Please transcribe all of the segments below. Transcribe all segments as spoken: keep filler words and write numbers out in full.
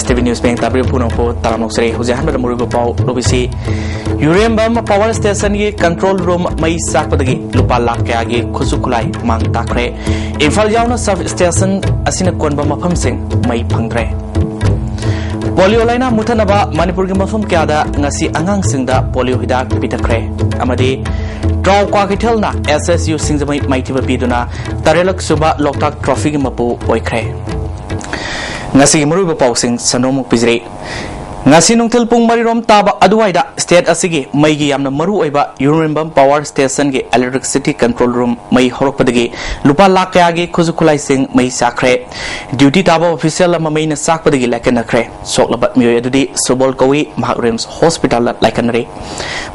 TV news ꯃꯌꯦꯛ ꯇꯥꯕꯤꯔꯤꯕ ꯄꯨꯝꯅꯃꯛꯄꯨ ꯇꯔꯥꯝꯅ ꯑꯣꯛꯆꯔꯤ꯫ ꯍꯧꯖꯤꯛ ꯑꯍꯥꯟꯕꯗ ꯃꯔꯨꯑꯣꯏꯕ ꯄꯥꯎ ꯂꯧꯕꯤꯁꯤ꯫ ꯌꯨꯔꯦꯝꯕꯝ ꯄꯥꯋꯔ ꯁ꯭ꯇꯦꯁꯟꯒꯤ ꯀꯟꯇ꯭ꯔꯣꯜ ꯔꯨꯝ ꯃꯩ ꯆꯥꯛꯄꯗꯒꯤ ꯂꯨꯄꯥ ꯂꯥꯈ ꯀꯌꯥꯒꯤ ꯈꯨꯠꯁꯨ ꯈꯨꯠꯂꯥꯏ ꯃꯥꯡ ꯇꯥꯛꯈ꯭ꯔꯦ꯫ ꯏꯝꯐꯥꯜ ꯌꯥꯎꯅ ꯁꯕ ꯁ꯭ꯇꯦꯁꯟ ꯑꯁꯤꯅ ꯀꯣꯟꯕ ꯃꯐꯝꯁꯤꯡ ꯃꯩ ꯐꯪꯗ꯭ꯔꯦ꯫ ꯄꯣꯂꯤꯑꯣ ꯂꯥꯏꯅꯥ ꯃꯨꯊꯠꯅꯕ ꯃꯅꯤꯄꯨꯔꯒꯤ ꯃꯐꯝ ꯀꯌꯥꯗ ꯉꯁꯤ ꯑꯉꯥꯡꯁꯤꯡꯗ ꯄꯣꯂꯤꯑꯣ ꯍꯤꯗꯥꯛ ꯄꯤꯊꯛꯈ꯭ꯔꯦ꯫ ꯑꯃꯗꯤ ꯇ꯭ꯔꯥꯎ ꯀ꯭ꯋꯥꯀꯩꯊꯦꯜꯅ ꯑꯦꯁ ꯑꯦꯁ ꯌꯨ ꯁꯤꯡꯖꯃꯩ ꯃꯥꯏꯊꯤꯕ ꯄꯤꯗꯨꯅ ꯇꯔꯦꯠꯂꯛ ꯁꯨꯕ ꯂꯣꯛꯇꯥꯛ ꯇ꯭ꯔꯣꯐꯤꯒꯤ ꯃꯄꯨ ꯑꯣꯏꯈ꯭ꯔꯦ꯫ ꯉꯁꯤꯒꯤ ꯃꯔꯨꯑꯣꯏꯕ ꯄꯥꯎꯁꯤꯡ ꯁꯟꯗꯣꯛꯃꯨꯛ ꯄꯤꯖꯔꯤ꯫ ꯉꯁꯤ ꯅꯨꯡꯊꯤꯜ ꯄꯨꯡ ꯃꯔꯤꯔꯣꯝ ꯇꯥꯕ ꯑꯗꯨꯋꯥꯏꯗ ꯁ꯭ꯇꯦꯠ ꯑꯁꯤꯒꯤ ꯃꯩꯒꯤ ꯌꯥꯝꯅ ꯃꯔꯨꯑꯣꯏꯕ ꯌꯨꯔꯦꯝꯕꯝ ꯄꯥꯋꯔ ꯁ꯭ꯇꯦꯁꯟꯒꯤ ꯏꯂꯦꯛꯇ꯭ꯔꯤꯁꯤꯇꯤ ꯀꯟꯇ꯭ꯔꯣꯜ ꯔꯨꯝ ꯃꯩ ꯍꯧꯔꯛꯄꯗꯒꯤ ꯂꯨꯄꯥ ꯂꯥꯈ ꯀꯌꯥꯒꯤ ꯈꯨꯠꯁꯨ ꯈꯨꯠꯂꯥꯏꯁꯤꯡ ꯃꯩ ꯆꯥꯛꯈ꯭ꯔꯦ꯫ ꯗ꯭ꯌꯨꯇꯤ ꯇꯥꯕ ꯑꯣꯐꯤꯁꯤꯌꯦꯜ ꯑꯃ ꯃꯩꯅ ꯆꯥꯛꯄꯗꯒꯤ ꯂꯥꯏꯀꯠꯅꯈ꯭ꯔꯦ꯫ ꯁꯣꯛꯂꯕ ꯃꯤꯑꯣꯏ ꯑꯗꯨꯗꯤ ꯁꯨꯕꯣꯜ ꯀꯧꯏ, ꯃꯍꯥꯛ ꯔꯤꯝꯁ ꯍꯣꯁꯄꯤꯇꯥꯜꯗ ꯂꯥꯏꯀꯠꯅꯔꯤ꯫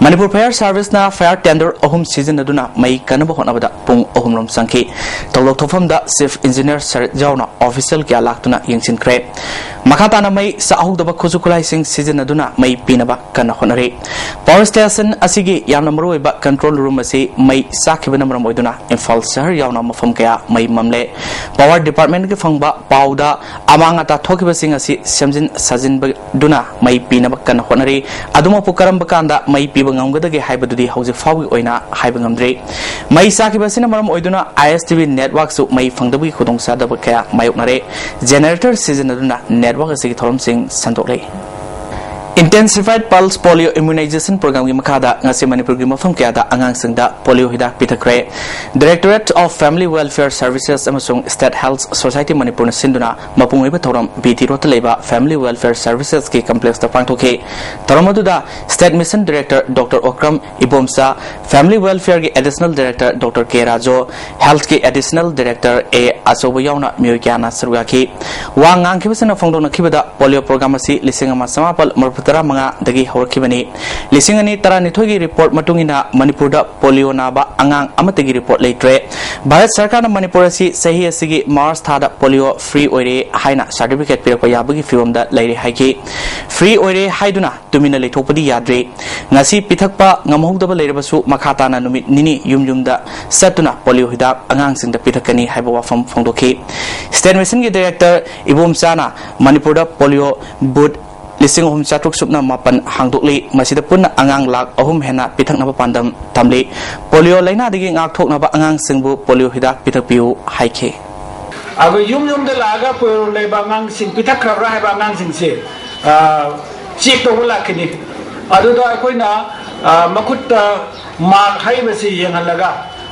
ꯃꯅꯤꯄꯨꯔ ꯐꯥꯌꯔ ꯁꯥꯔꯚꯤꯁꯅ ꯐꯥꯌꯔ ꯇꯦꯟꯗꯔ ꯑꯍꯨꯝ ꯁꯤꯖꯤꯟꯅꯗꯨꯅ ꯃꯩ ꯀꯟꯅꯕ ꯍꯣꯠꯅꯕꯗ ꯄꯨꯡ ꯑꯍꯨꯝ ꯔꯣꯝ ꯆꯪꯈꯤ꯫ ꯊꯧꯗꯣꯛ ꯊꯣꯛꯐꯝꯗ ꯆꯤꯐ ꯏꯟꯖꯤꯅꯤꯌꯔ ꯁꯔꯤꯠ ꯌꯥꯎꯅ ꯑꯣꯐꯤꯁꯤꯌꯦꯜ ꯀꯌꯥ ꯂꯥꯛꯇꯨꯅ ꯌꯦꯡꯁꯤꯟꯈ꯭ꯔꯦ꯫ ꯃꯈꯥ ꯇꯥꯅ ꯃꯩ ꯆꯥꯛꯍꯧꯗꯕ ꯈꯨꯠꯁꯨ ꯈꯨꯠꯂꯥꯏꯁꯤꯡ ꯁꯤꯖꯤꯟꯅꯗꯨꯅ ꯃꯩ ꯄꯤꯅꯕ ꯀꯟꯅ ꯍꯣꯠꯅꯔꯤ꯫ ꯄꯥꯋꯔ ꯁ꯭ꯇꯦꯁꯟ ꯑꯁꯤꯒꯤ ꯌꯥꯝꯅ ꯃꯔꯨꯑꯣꯏꯕ ꯀꯟꯇ꯭ꯔꯣꯜ ꯔꯨꯝ ꯑꯁꯤ ꯃꯩ ꯆꯥꯛꯈꯤꯕꯅ ꯃꯔꯝ ꯑꯣꯏꯗꯨꯅ ꯏꯝꯐꯥꯜ ꯁꯍꯔ ꯌꯥꯎꯅ ꯃꯐꯝ ꯀꯌꯥ ꯃꯩ ꯃꯝꯂꯦ꯫ ꯄꯥꯋꯔ ꯗꯤꯄꯥꯔꯠꯃꯦꯟꯠꯀꯤ ꯐꯪꯕ ꯄꯥꯎꯗ ꯑꯃꯥꯡ ꯑꯇꯥ ꯊꯣꯛꯈꯤꯕꯁꯤꯡ ꯑꯁꯤ ꯁꯦꯝꯖꯤꯟ ꯁꯥꯖꯤꯟꯕꯗꯨꯅ ꯃꯩ ꯄꯤꯅꯕ ꯀꯟꯅ ꯍꯣꯠꯅꯔꯤ꯫ ꯑꯗꯨꯃꯛꯄꯨ ꯀꯔꯝꯕ ꯀꯥꯟꯗ ꯃꯩ ꯄꯤꯕ ꯉꯝꯒꯗꯒꯦ ꯍꯥꯏꯕꯗꯨꯗꯤ ꯍꯧꯖꯤꯛ ꯐꯥꯎꯕꯒꯤ ꯑꯣꯏꯅ ꯍꯥꯏꯕ ꯉꯝꯗ꯭ꯔꯤ꯫ ꯃꯩ ꯆꯥꯛꯈꯤꯕ ꯑꯁꯤꯅ ꯃꯔꯝ ꯑꯣꯏꯗꯨꯅ ꯑꯥꯏ ꯑꯦꯁ ꯇꯤ ꯚꯤ ꯅꯦꯠꯋꯥꯔꯛꯁꯨ ꯃꯩ ꯐꯪꯗꯕꯒꯤ ꯈꯨꯗꯣꯡꯆꯥꯗꯕ ꯀꯌꯥ ꯃꯥꯌꯣꯛꯅꯔꯦ꯫ ꯖꯦꯅꯦꯔꯦꯇꯔ ꯁꯤꯖꯤꯟꯅꯗꯨꯅ ꯅꯦꯠꯋꯥꯔꯛ ꯑꯁꯤꯒꯤ ꯊꯧꯔꯝꯁꯤꯡ ꯁꯟꯗꯣꯛꯂꯤ꯫ Intensified Pulse Polio Immunization Programꯒꯤ ꯃꯈꯥꯗ ꯉꯁꯤ ꯃꯅꯤꯄꯨꯔꯒꯤ ꯃꯐꯝ ꯀꯌꯥꯗ ꯑꯉꯥꯡꯁꯤꯡꯗ ꯄꯣꯂꯤꯑꯣ ꯍꯤꯗꯥꯛ ꯄꯤꯊꯛꯈ꯭ꯔꯦ꯫ Directorate of Family Welfare Services ꯑꯃꯁꯨꯡ State Health Society ꯃꯅꯤꯄꯨꯔꯅ ꯁꯤꯟꯗꯨꯅ ꯃꯄꯨꯡ ꯑꯣꯏꯕ ꯊꯧꯔꯝ ꯕꯤ ꯇꯤ ꯔꯣꯗꯇ ꯂꯩꯕ Family Welfare Servicesꯀꯤ complexꯇ ꯄꯥꯡꯊꯣꯛꯈꯤ꯫ ꯊꯧꯔꯝ ꯑꯗꯨꯗ State Mission Director ꯗꯣꯛꯇꯔ ꯑꯣꯀ꯭ꯔꯝ ꯏꯕꯣꯝꯆꯥ, Family Welfareꯒꯤ Additional Director ꯗꯣꯛꯇꯔ ꯀꯦ ꯔꯥꯖꯣ, Healthꯀꯤ Additional Director ꯑꯦ ꯑꯆꯧꯕ ꯌꯥꯎꯅ ꯃꯤꯑꯣꯏ ꯀꯌꯥꯅ ꯁꯔꯨꯛ ꯌꯥꯈꯤ꯫ ꯋꯥ ꯉꯥꯡꯈꯤꯕꯁꯤꯡꯅ ꯐꯣꯡꯗꯣꯛꯅꯈꯤꯕꯗ, ꯄꯣꯂꯤꯑꯣ program ꯑꯁꯤ ꯂꯤꯁꯤꯡ ꯑꯃ ꯆꯃꯥꯄꯜ ꯃꯔꯤꯐꯨ ꯇꯔꯥꯃꯉꯥꯗꯒꯤ ꯍꯧꯔꯛꯈꯤꯕꯅꯤ꯫ ꯂꯤꯁꯤꯡ ꯑꯅꯤ ꯇꯔꯥꯅꯤꯊꯣꯏꯒꯤ ꯔꯤꯄꯣꯔꯠ ꯃꯇꯨꯡ ꯏꯟꯅ ꯃꯅꯤꯄꯨꯔꯗ ꯄꯣꯂꯤꯑꯣ ꯅꯥꯕ ꯑꯉꯥꯡ ꯑꯃꯠꯇꯒꯤ ꯔꯤꯄꯣꯔꯠ ꯂꯩꯇ꯭ꯔꯦ꯫ ꯚꯥꯔꯠ ꯁꯔꯀꯥꯔꯅ ꯃꯅꯤꯄꯨꯔ ꯑꯁꯤ ꯆꯍꯤ ꯑꯁꯤꯒꯤ ꯃꯥꯔꯆ ꯊꯥꯗ ꯄꯣꯂꯤꯑꯣ ꯐ꯭ꯔꯤ ꯑꯣꯏꯔꯦ ꯍꯥꯏꯅ ꯁꯥꯔꯇꯤꯐꯤꯀꯦꯠ ꯄꯤꯔꯛꯄ ꯌꯥꯕꯒꯤ ꯐꯤꯕꯝꯗ ꯂꯩꯔꯦ ꯍꯥꯏꯈꯤ꯫ ꯐ꯭ꯔꯤ ꯑꯣꯏꯔꯦ ꯍꯥꯏꯗꯨꯅ ꯇꯨꯃꯤꯟꯅ ꯂꯩꯊꯣꯛꯄꯗꯤ ꯌꯥꯗ꯭ꯔꯤ꯫ ꯉꯁꯤ ꯄꯤꯊꯛꯄ ꯉꯝꯍꯧꯗꯕ ꯂꯩꯔꯕꯁꯨ ꯃꯈꯥ ꯇꯥꯅ ꯅꯨꯃꯤꯠ ꯅꯤꯅꯤ ꯌꯨꯝ ꯌꯨꯝꯗ ꯆꯠꯇꯨꯅ ꯄꯣꯂꯤꯑꯣ ꯍꯤꯗꯥꯛ ꯑꯉꯥꯡꯁꯤꯡꯗ ꯄꯤꯊꯛꯀꯅꯤ ꯍꯥꯏꯕ ꯋꯥꯐꯝ ꯐꯣꯡꯗꯣꯛꯈꯤ꯫ ꯁ꯭ꯇꯦꯠ ꯃꯤꯁꯟꯒꯤ ꯗꯥꯏꯔꯦꯛꯇꯔ ꯏꯕꯣꯝꯆꯥꯅ ꯃꯅꯤꯄꯨꯔꯗ ꯄꯣꯂꯤꯑꯣ ꯕꯨꯠ ꯂꯤꯁꯤꯡ ꯑꯍꯨꯝ ꯆꯥꯇ꯭ꯔꯨꯛ ꯁꯨꯞꯅ ꯃꯥꯄꯟ ꯍꯥꯡꯗꯣꯛꯂꯤ꯫ ꯃꯁꯤꯗ ꯄꯨꯟꯅ ꯑꯉꯥꯡ ꯂꯥꯈ ꯑꯍꯨꯝ ꯍꯦꯟꯅ ꯄꯤꯊꯛꯅꯕ ꯄꯥꯟꯗꯝ ꯊꯝꯂꯤ꯫ ꯄꯣꯂꯤꯑꯣ ꯂꯥꯏꯅꯥꯗꯒꯤ ꯉꯥꯛꯊꯣꯛꯅꯕ ꯑꯉꯥꯡꯁꯤꯡꯕꯨ ꯄꯣꯂꯤꯑꯣ ꯍꯤꯗꯥꯛ ꯄꯤꯊꯛꯄꯤꯌꯨ ꯍꯥꯏꯈꯤ꯫ ꯑꯗꯨ ꯌꯨꯝ ꯌꯨꯝꯗ ꯂꯥꯛꯑꯒ ꯄꯣꯂꯤꯑꯣ ꯂꯩꯕ ꯑꯉꯥꯡꯁꯤꯡ ꯄꯤꯊꯛꯈ꯭ꯔꯕ꯭ꯔꯥ ꯍꯥꯏꯕ ꯑꯉꯥꯡꯁꯤꯡꯁꯦ, ꯑ, ꯆꯦꯛ ꯇꯧꯕ ꯂꯥꯛꯀꯅꯤ꯫ ꯑꯗꯨꯗ ꯑꯩꯈꯣꯏꯅ, ꯑ, ꯃꯈꯨꯠꯇ ꯃꯥꯔꯛ ꯍꯛꯏꯕꯁꯤ ꯌꯦꯡꯍꯜꯂꯒ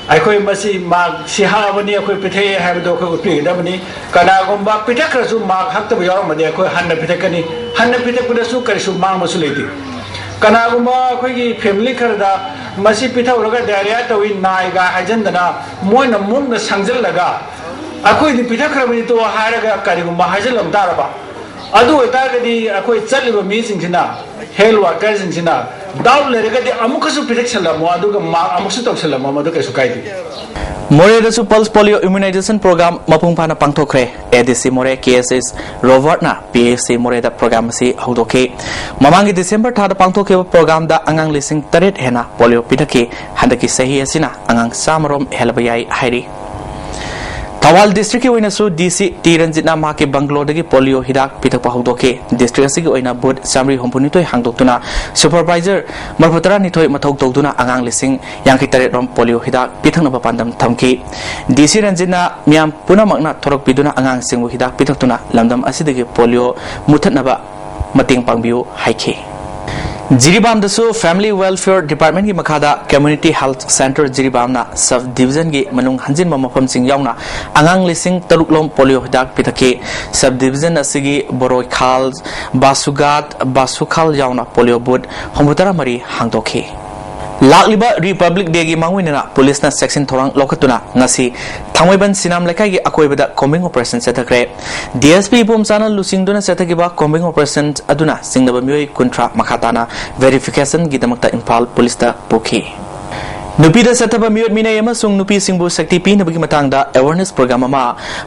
ꯑꯩꯈꯣꯏ ꯃꯁꯤ ꯃꯥꯔꯛ ꯁꯤ ꯍꯛꯑꯕꯅꯤ, ꯑꯩꯈꯣꯏ ꯄꯤꯊꯛꯑꯦ ꯍꯥꯏꯕꯗꯨ ꯑꯩꯈꯣꯏ ꯎꯠꯄꯤꯒꯗꯕꯅꯤ꯫ ꯀꯅꯥꯒꯨꯝꯕ ꯄꯤꯊꯛꯈ꯭ꯔꯁꯨ ꯃꯥꯔꯛ ꯍꯛꯇꯕ ꯌꯥꯎꯔꯝꯃꯗꯤ ꯑꯩꯈꯣꯏ ꯍꯟꯅ ꯄꯤꯊꯛꯀꯅꯤ꯫ ꯍꯟꯅ ꯄꯤꯊꯛꯄꯗꯁꯨ ꯀꯔꯤꯁꯨ ꯃꯥꯡꯕꯁꯨ ꯂꯩꯇꯦ꯫ ꯀꯅꯥꯒꯨꯝꯕ ꯑꯩꯈꯣꯏꯒꯤ ꯐꯦꯃꯤꯂꯤ ꯈꯔꯗ ꯃꯁꯤ ꯄꯤꯊꯛꯎꯔꯒ ꯗꯥꯏꯔꯤꯌꯥ ꯇꯧꯏ, ꯅꯥꯏꯒ ꯍꯥꯏꯖꯟꯗꯅ ꯃꯣꯏꯅ ꯃꯨꯛꯅ ꯁꯪꯖꯜꯂꯒ ꯑꯩꯈꯣꯏꯗꯤ ꯄꯤꯊꯛꯈ꯭ꯔꯕꯅꯤ ꯇꯣ ꯍꯥꯏꯔꯒ ꯀꯔꯤꯒꯨꯝꯕ ꯍꯥꯏꯖꯤꯜꯂꯝ ꯇꯥꯔꯕ, ꯑꯗꯨ ꯑꯣꯏꯇꯥꯔꯒꯗꯤ ꯑꯩꯈꯣꯏ ꯆꯠꯂꯤꯕ ꯃꯤꯁꯤꯡꯁꯤꯅ, ꯍꯦꯜꯊ ꯋꯥꯔꯀꯔꯁꯤꯡꯁꯤꯅ ꯗꯥꯎꯠ ꯂꯩꯔꯒꯗꯤ ꯑꯃꯨꯛꯀꯁꯨ ꯄꯤꯊꯛꯁꯜꯂꯝꯃꯣ, ꯑꯗꯨꯒ ꯃꯥꯔꯛ ꯑꯃꯨꯛꯁꯨ ꯇꯧꯁꯜꯂꯝꯃꯣ, ꯃꯗꯨ ꯀꯩꯁꯨ ꯀꯥꯏꯗꯦ꯫ ꯃꯣꯔꯦꯗꯁꯨ ꯄꯜꯁ ꯄꯣꯂꯤꯑꯣ ꯏꯝꯌꯨꯅꯥꯏꯖꯦꯁꯟ ꯄ꯭ꯔꯣꯒ꯭ꯔꯥꯝ ꯃꯄꯨꯡ ꯐꯥꯅ ꯄꯥꯡꯊꯣꯛꯈ꯭ꯔꯦ꯫ ꯑꯦ ꯗꯤ ꯁꯤ ꯃꯣꯔꯦ ꯀꯦ ꯑꯦꯁ ꯑꯦꯁ ꯔꯣꯕꯥꯔꯠꯅ ꯄꯤ ꯑꯦꯁ ꯁꯤ ꯃꯣꯔꯦꯗ ꯄ꯭ꯔꯣꯒ꯭ꯔꯥꯝ ꯑꯁꯤ ꯍꯧꯗꯣꯛꯈꯤ꯫ ꯃꯃꯥꯡꯒꯤ ꯗꯤꯁꯦꯝꯕꯔ ꯊꯥꯗ ꯄꯥꯡꯊꯣꯛꯈꯤꯕ ꯄ꯭ꯔꯣꯒ꯭ꯔꯥꯝꯗ ꯑꯉꯥꯡ ꯂꯤꯁꯤꯡ ꯇꯔꯦꯠ ꯍꯦꯟꯅ ꯄꯣꯂꯤꯑꯣ ꯄꯤꯊꯛꯈꯤ꯫ ꯍꯟꯗꯛꯀꯤ ꯆꯍꯤ ꯑꯁꯤꯅ ꯑꯉꯥꯡ ꯆꯥꯝꯃꯔꯣꯝ ꯍꯦꯜꯂꯕ ꯌꯥꯏ ꯍꯥꯏꯔꯤ꯫ ꯊꯧꯕꯥꯜ ꯗꯤꯁꯇ꯭ꯔꯤꯛꯀꯤ ꯑꯣꯏꯅꯁꯨ ꯗꯤ ꯁꯤ ꯇꯤ ꯔꯟꯖꯤꯠꯅ ꯃꯍꯥꯛꯀꯤ ꯕꯪꯒ꯭ꯂꯣꯗꯒꯤ ꯄꯣꯂꯤꯑꯣ ꯍꯤꯗꯥꯛ ꯄꯤꯊꯛꯄ ꯍꯧꯗꯣꯛꯈꯤ꯫ ꯗꯤꯁꯇ꯭ꯔꯤꯛ ꯑꯁꯤꯒꯤ ꯑꯣꯏꯅ ꯕꯨꯠ ꯆꯥꯃꯔꯤ ꯍꯨꯝꯐꯨꯅꯤꯊꯣꯏ ꯍꯥꯡꯗꯣꯛꯇꯨꯅ ꯁꯨꯄꯔꯚꯥꯏꯖꯔ ꯃꯔꯤꯐꯨ ꯇꯔꯥꯅꯤꯊꯣꯏ ꯃꯊꯧ ꯇꯧꯗꯨꯅ ꯑꯉꯥꯡ ꯂꯤꯁꯤꯡ ꯌꯥꯡꯈꯩ ꯇꯔꯦꯠ ꯔꯣꯝ ꯄꯣꯂꯤꯑꯣ ꯍꯤꯗꯥꯛ ꯄꯤꯊꯛꯅꯕ ꯄꯥꯟꯗꯝ ꯊꯝꯈꯤ꯫ ꯗꯤ ꯁꯤ ꯔꯟꯖꯤꯠꯅ ꯃꯤꯌꯥꯝ ꯄꯨꯝꯅꯃꯛꯅ ꯊꯣꯔꯛꯄꯤꯗꯨꯅ ꯑꯉꯥꯡꯁꯤꯡꯕꯨ ꯍꯤꯗꯥꯛ ꯄꯤꯊꯛꯇꯨꯅ ꯂꯝꯗꯝ ꯑꯁꯤꯗꯒꯤ ꯄꯣꯂꯤꯑꯣ ꯃꯨꯠꯊꯠꯅꯕ ꯃꯇꯦꯡ ꯄꯥꯡꯕꯤꯌꯨ ꯍꯥꯏꯈꯤ꯫ ꯖꯤꯔꯤꯕꯥꯝꯗꯁꯨ ꯐꯦꯃꯤꯂꯤ ꯋꯦꯜꯐꯤꯌꯔ ꯗꯤꯄꯥꯔꯠꯃꯦꯟꯒꯤ ꯃꯈꯥꯗ ꯀꯝꯃ꯭ꯌꯨꯅꯤꯇꯤ ꯍꯦꯜꯊ ꯁꯦꯟꯇꯔ ꯖꯤꯔꯤꯕꯥꯝꯅ ꯁꯕ ꯗꯤꯕꯤꯖꯟꯒꯤ ꯃꯅꯨꯡ ꯍꯟꯖꯤꯟꯕ ꯃꯐꯝꯁꯤꯡ ꯌꯥꯎꯅ ꯑꯉꯥꯡ ꯂꯤꯁꯤꯡ ꯇꯔꯨꯛ ꯂꯣꯝ ꯄꯣꯂꯤꯑꯣ ꯍꯤꯗꯥꯛ ꯄꯤꯊꯛꯈꯤ꯫ ꯁꯕ ꯗꯤꯕꯤꯖꯟ ꯑꯁꯤꯒꯤ ꯕꯣꯔꯣꯏꯈꯥꯜ, ꯕꯥꯁꯨꯒꯥꯠ, ꯕꯥꯁꯨꯈꯥꯜ ꯌꯥꯎꯅ ꯄꯣꯂꯤꯑꯣ ꯕꯨꯠ ꯍꯨꯝꯐꯨꯇꯔꯥ ꯃꯔꯤ ꯍꯥꯡꯗꯣꯛꯈꯤ꯫ ꯂꯥꯛꯂꯤꯕ Republic Day ꯒꯤ ꯃꯥꯡꯑꯣꯏꯅꯅ ꯄꯨꯂꯤꯁꯅ ꯆꯦꯛꯁꯤꯟ ꯊꯧꯔꯥꯡ ꯂꯧꯈꯠꯇꯨꯅ ꯉꯁꯤ ꯊꯥꯡꯃꯩꯕꯟ ꯁꯤꯅꯥꯝ ꯂꯩꯀꯥꯏꯒꯤ ꯑꯀꯣꯏꯕꯗ combing operation ꯆꯠꯊꯈ꯭ꯔꯦ꯫ DSP ꯏꯕꯣꯝꯆꯥꯅ ꯂꯨꯆꯤꯡꯗꯨꯅ ꯆꯠꯊꯈꯤꯕ combing operation ꯑꯗꯨꯅ ꯆꯤꯡꯅꯕ ꯃꯤꯑꯣꯏ ꯀꯨꯟꯊ꯭ꯔꯥ ꯃꯈꯥ ꯇꯥꯅ verification ꯒꯤꯗꯃꯛꯇ ꯏꯝꯐꯥꯜ ꯄꯨꯂꯤꯁꯇ ꯄꯨꯈꯤ꯫ ꯅꯨꯄꯤꯗ ꯆꯠꯊꯕ ꯃꯤꯑꯣꯠ ꯃꯤꯅꯩ ꯑꯃꯁꯨꯡ ꯅꯨꯄꯤ ꯁꯤꯡꯕꯨ ꯁꯛꯇꯤ ꯄꯤꯅꯕꯒꯤ ꯃꯇꯥꯡꯗ awareness program ꯑꯃ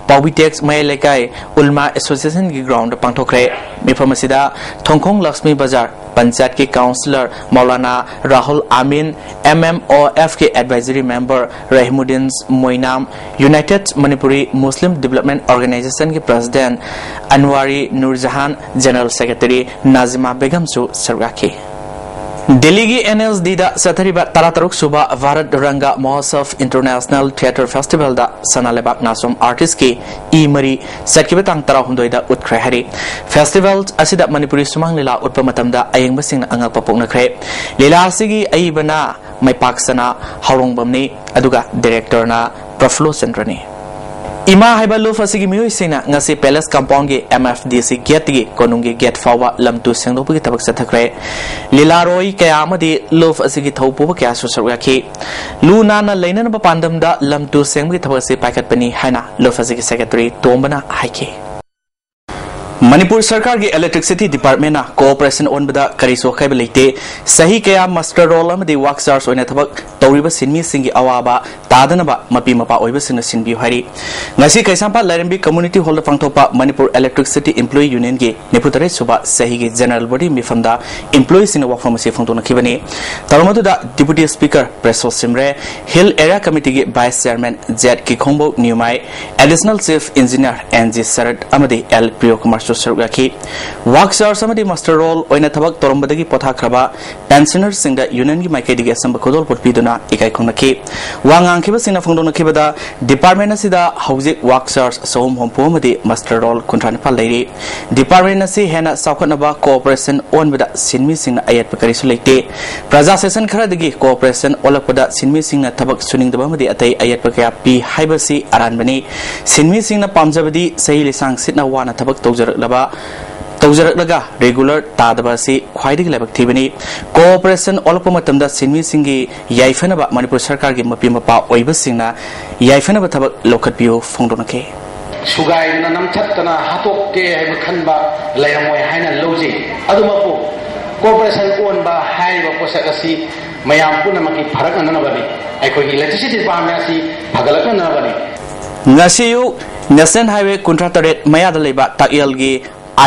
ꯄꯥꯎꯕꯤ ꯇꯦꯛꯁ ꯃꯌꯥꯏ ꯂꯩꯀꯥꯏ ꯎꯜꯃꯥ Association ꯒꯤ ground ꯗ ꯄꯥꯡꯊꯣꯛꯈ꯭ꯔꯦ꯫ ꯃꯤꯐꯝ ꯑꯁꯤꯗ ꯊꯣꯡꯈꯣꯡ ꯂꯛꯁꯃꯤ ꯕꯖꯥꯔ ꯄꯟꯆꯥꯌꯠꯀꯤ councillor ꯃꯧꯂꯥꯅꯥ ꯔꯥꯍꯨꯜ ꯑꯃꯤꯟ, MMOF ꯀꯤ advisory member ꯔꯍꯤꯃꯨꯗꯤꯟ ꯃꯣꯏꯅꯥꯝ, United Manipuri Muslim Development Organization ꯒꯤ president ꯑꯟꯋꯥꯔꯤ ꯅꯨꯔꯖꯍꯥꯟ, general secretary ꯅꯥꯖꯤꯃꯥ ꯕꯦꯒꯝꯁꯨ ꯁꯔꯨꯛ ꯌꯥꯈꯤ꯫ ꯗꯦꯜꯂꯤꯒꯤ NLD ꯗ ꯆꯠꯊꯔꯤꯕ ꯇꯔꯥꯇꯔꯨꯛ ꯁꯨꯕ Bharat Ranga Mahotsav International Theatre Festival ꯗ ꯁꯅꯥ ꯂꯩꯕꯥꯛ ꯅꯥꯆꯣꯝ artist ꯀꯤ ꯏ ꯃꯔꯤ ꯆꯠꯈꯤꯕ ꯇꯥꯡ ꯇꯔꯥꯍꯨꯝꯗꯣꯏꯗ ꯎꯠꯈ꯭ꯔꯦ ꯍꯥꯏꯔꯤ꯫ Festival ꯑꯁꯤꯗ ꯃꯅꯤꯄꯨꯔꯤ ꯁꯨꯃꯥꯡ ꯂꯤꯂꯥ ꯎꯠꯄ ꯃꯇꯝꯗ ꯑꯌꯦꯡꯕꯁꯤꯡꯅ ꯑꯉꯛꯄ ꯄꯣꯛꯅꯈ꯭ꯔꯦ꯫ ꯂꯤꯂꯥ ꯑꯁꯤꯒꯤ ꯑꯏꯕꯅ ꯃꯩꯄꯥꯛ ꯁꯅꯥ ꯍꯥꯎꯔꯣꯡꯕꯝꯅꯤ, ꯑꯗꯨꯒ director ꯅ ꯄ꯭ꯔꯐꯨꯜꯂꯣ ꯆꯟꯗ꯭ꯔꯅꯤ꯫ ꯏꯃꯥ ꯍꯥꯏꯕ ꯂꯨꯞ ꯑꯁꯤꯒꯤ ꯃꯤꯑꯣꯏꯁꯤꯡꯅ ꯉꯁꯤ palace compound ꯒꯤ MFDC gate ꯇꯒꯤ ꯀꯣꯅꯨꯡꯒꯤ gate ꯐꯥꯎꯕ ꯂꯝ ꯇꯨ ꯁꯦꯡꯗꯣꯛꯄꯒꯤ ꯊꯕꯛ ꯆꯠꯊꯈ꯭ꯔꯦ꯫ ꯂꯤꯂꯥꯔꯣꯏ ꯀꯌꯥ ꯑꯃꯗꯤ ꯂꯨꯞ ꯑꯁꯤꯒꯤ ꯊꯧ ꯄꯨꯕ ꯀꯌꯥꯁꯨ ꯁꯔꯨꯛ ꯌꯥꯈꯤ꯫ ꯂꯨ ꯅꯥꯟꯅ ꯂꯩꯅꯅꯕ ꯄꯥꯟꯗꯝꯗ ꯂꯝ ꯇꯨ ꯁꯦꯡꯕꯒꯤ ꯊꯕꯛ ꯑꯁꯤ ꯄꯥꯏꯈꯠꯄꯅꯤ ꯍꯥꯏꯅ ꯂꯨꯞ ꯑꯁꯤꯒꯤ secretary ꯇꯣꯝꯕꯅ ꯍꯥꯏꯈꯤ꯫ ꯃꯅꯤꯄꯨꯔ ꯁꯔꯀꯥꯔꯒꯤ electricity department ꯅ cooperation ꯑꯣꯟꯕꯗ ꯀꯔꯤꯁꯨ ꯑꯀꯥꯏꯕ ꯂꯩꯇꯦ꯫ ꯆꯍꯤ ꯀꯌꯥ muster roll ꯑꯃꯗꯤ work charge ꯑꯣꯏꯅ ꯊꯕꯛ ꯇꯧꯔꯤꯕ ꯁꯤꯟꯃꯤꯁꯤꯡꯒꯤ ꯑꯋꯥꯕ ꯇꯥꯗꯅꯕ ꯃꯄꯤ ꯃꯄꯥ ꯑꯣꯏꯕꯁꯤꯡꯅ ꯁꯤꯟꯕꯤꯌꯨ ꯍꯥꯏꯔꯤ꯫ ꯉꯁꯤ ꯀꯩꯁꯥꯝꯄꯥꯠ ꯂꯥꯏꯔꯦꯝꯕꯤ community hall ꯗ ꯄꯥꯡꯊꯣꯛꯄ Manipur Electricity Employee Union ꯒꯤ ꯅꯤꯐꯨ ꯇꯔꯦꯠ ꯁꯨꯕ ꯆꯍꯤꯒꯤ general body ꯃꯤꯐꯝꯗ employee ꯁꯤꯡꯅ ꯋꯥꯐꯝ ꯑꯁꯤ ꯐꯣꯡꯗꯣꯛꯅꯈꯤꯕꯅꯤ꯫ ꯊꯧꯔꯝ ꯑꯗꯨꯗ Deputy Speaker Preso Shimray, Hill Area Committee ꯒꯤ Vice Chairman ꯖꯦꯠ Kikhonbou Newmai, Additional Chief Engineer N G Sarat ꯑꯃꯗꯤ ꯑꯦꯜ ꯄ꯭ꯔꯤꯌꯣꯀꯨꯃꯥꯔꯁꯨ ꯁꯔꯨꯛ ꯌꯥꯈꯤ꯫ Work charge ꯑꯃꯗꯤ muster roll ꯑꯣꯏꯅ ꯊꯕꯛ ꯇꯧꯔꯝꯕꯗꯒꯤ ꯄꯣꯊꯥꯈ꯭ꯔꯕ pensioner ꯁꯤꯡꯗ union ꯒꯤ ꯃꯥꯏꯀꯩꯗꯒꯤ ꯑꯆꯝꯕ ꯈꯨꯗꯣꯜꯄꯣꯠ ꯄꯤꯗꯨꯅ ꯏꯀꯥꯏ ꯈꯨꯝꯅꯈꯤ꯫ ꯋꯥ ꯉꯥꯡꯈꯤꯕꯁꯤꯡꯅ ꯐꯣꯡꯗꯣꯛꯅꯈꯤꯕꯗ, department ꯑꯁꯤꯗ ꯍꯧꯖꯤꯛ work charge ꯆꯍꯨꯝ ꯍꯨꯝꯐꯨ ꯑꯃꯗꯤ muster roll ꯀꯨꯟꯊ꯭ꯔꯥ ꯅꯤꯄꯥꯜ ꯂꯩꯔꯤ꯫ Department ꯑꯁꯤ ꯍꯦꯟꯅ ꯆꯥꯎꯈꯠꯅꯕ cooperation ꯑꯣꯟꯕꯗ ꯁꯤꯟꯃꯤꯁꯤꯡꯅ ꯑꯌꯦꯠꯄ ꯀꯔꯤꯁꯨ ꯂꯩꯇꯦ꯫ ꯄ꯭ꯔꯖꯥ ꯁꯦꯁꯟ ꯈꯔꯗꯒꯤ cooperation ꯑꯣꯜꯂꯛꯄꯗ ꯁꯤꯟꯃꯤꯁꯤꯡꯅ ꯊꯕꯛ ꯁꯨꯅꯤꯡꯗꯕ ꯑꯃꯗꯤ ꯑꯇꯩ ꯑꯌꯦꯠꯄ ꯀꯌꯥ ꯄꯤ ꯍꯥꯏꯕꯁꯤ ꯑꯔꯥꯟꯕꯅꯤ꯫ ꯁꯤꯟꯃꯤꯁꯤꯡꯅ ꯄꯥꯝꯖꯕꯗꯤ ꯆꯍꯤ ꯂꯤꯁꯥꯡ ꯁꯤꯠꯅ ꯋꯥꯅ ꯊꯕꯛ ꯇꯧꯖꯔꯛꯂꯕ ꯇꯧꯖꯔꯛꯂꯒ regular ꯇꯥꯗꯕ ꯑꯁꯤ ꯈ꯭ꯋꯥꯏꯗꯒꯤ ꯂꯥꯏꯕꯛ ꯊꯤꯕꯅꯤ꯫ Cooperation ꯑꯣꯜꯂꯛꯄ ꯃꯇꯝꯗ ꯁꯤꯟꯃꯤꯁꯤꯡꯒꯤ ꯌꯥꯏꯐꯅꯕ ꯃꯅꯤꯄꯨꯔ ꯁꯔꯀꯥꯔꯒꯤ ꯃꯄꯤ ꯃꯄꯥ ꯑꯣꯏꯕꯁꯤꯡꯅ ꯌꯥꯏꯐꯅꯕ ꯊꯕꯛ ꯂꯧꯈꯠꯄꯤꯌꯨ ꯐꯣꯡꯗꯣꯛꯅꯈꯤ꯫ ꯁꯨꯒꯥꯏꯗꯅ ꯅꯝꯊꯠꯇꯅ ꯍꯥꯠꯇꯣꯛꯀꯦ ꯍꯥꯏꯕ ꯈꯟꯕ ꯂꯩꯔꯝꯃꯣꯏ ꯍꯥꯏꯅ ꯂꯧꯖꯩ꯫ ꯑꯗꯨꯃꯛꯄꯨ, cooperation ꯑꯣꯟꯕ ꯍꯥꯏꯔꯤꯕ ꯄꯣꯠꯁꯛ ꯑꯁꯤ ꯃꯌꯥꯝ ꯄꯨꯝꯅꯃꯛꯀꯤ ꯐꯔꯛꯅꯅꯕꯅꯤ꯫ ꯑꯩꯈꯣꯏꯒꯤ electricity department ꯑꯁꯤ ꯐꯒꯠꯂꯛꯅꯅꯕꯅꯤ꯫ ꯉꯁꯤ ꯑꯌꯨꯛ National Highway ꯀꯨꯟꯊ꯭ꯔꯥ ꯇꯔꯦꯠ ꯃꯌꯥꯗ ꯂꯩꯕ ꯇꯥꯛꯌꯦꯜꯒꯤ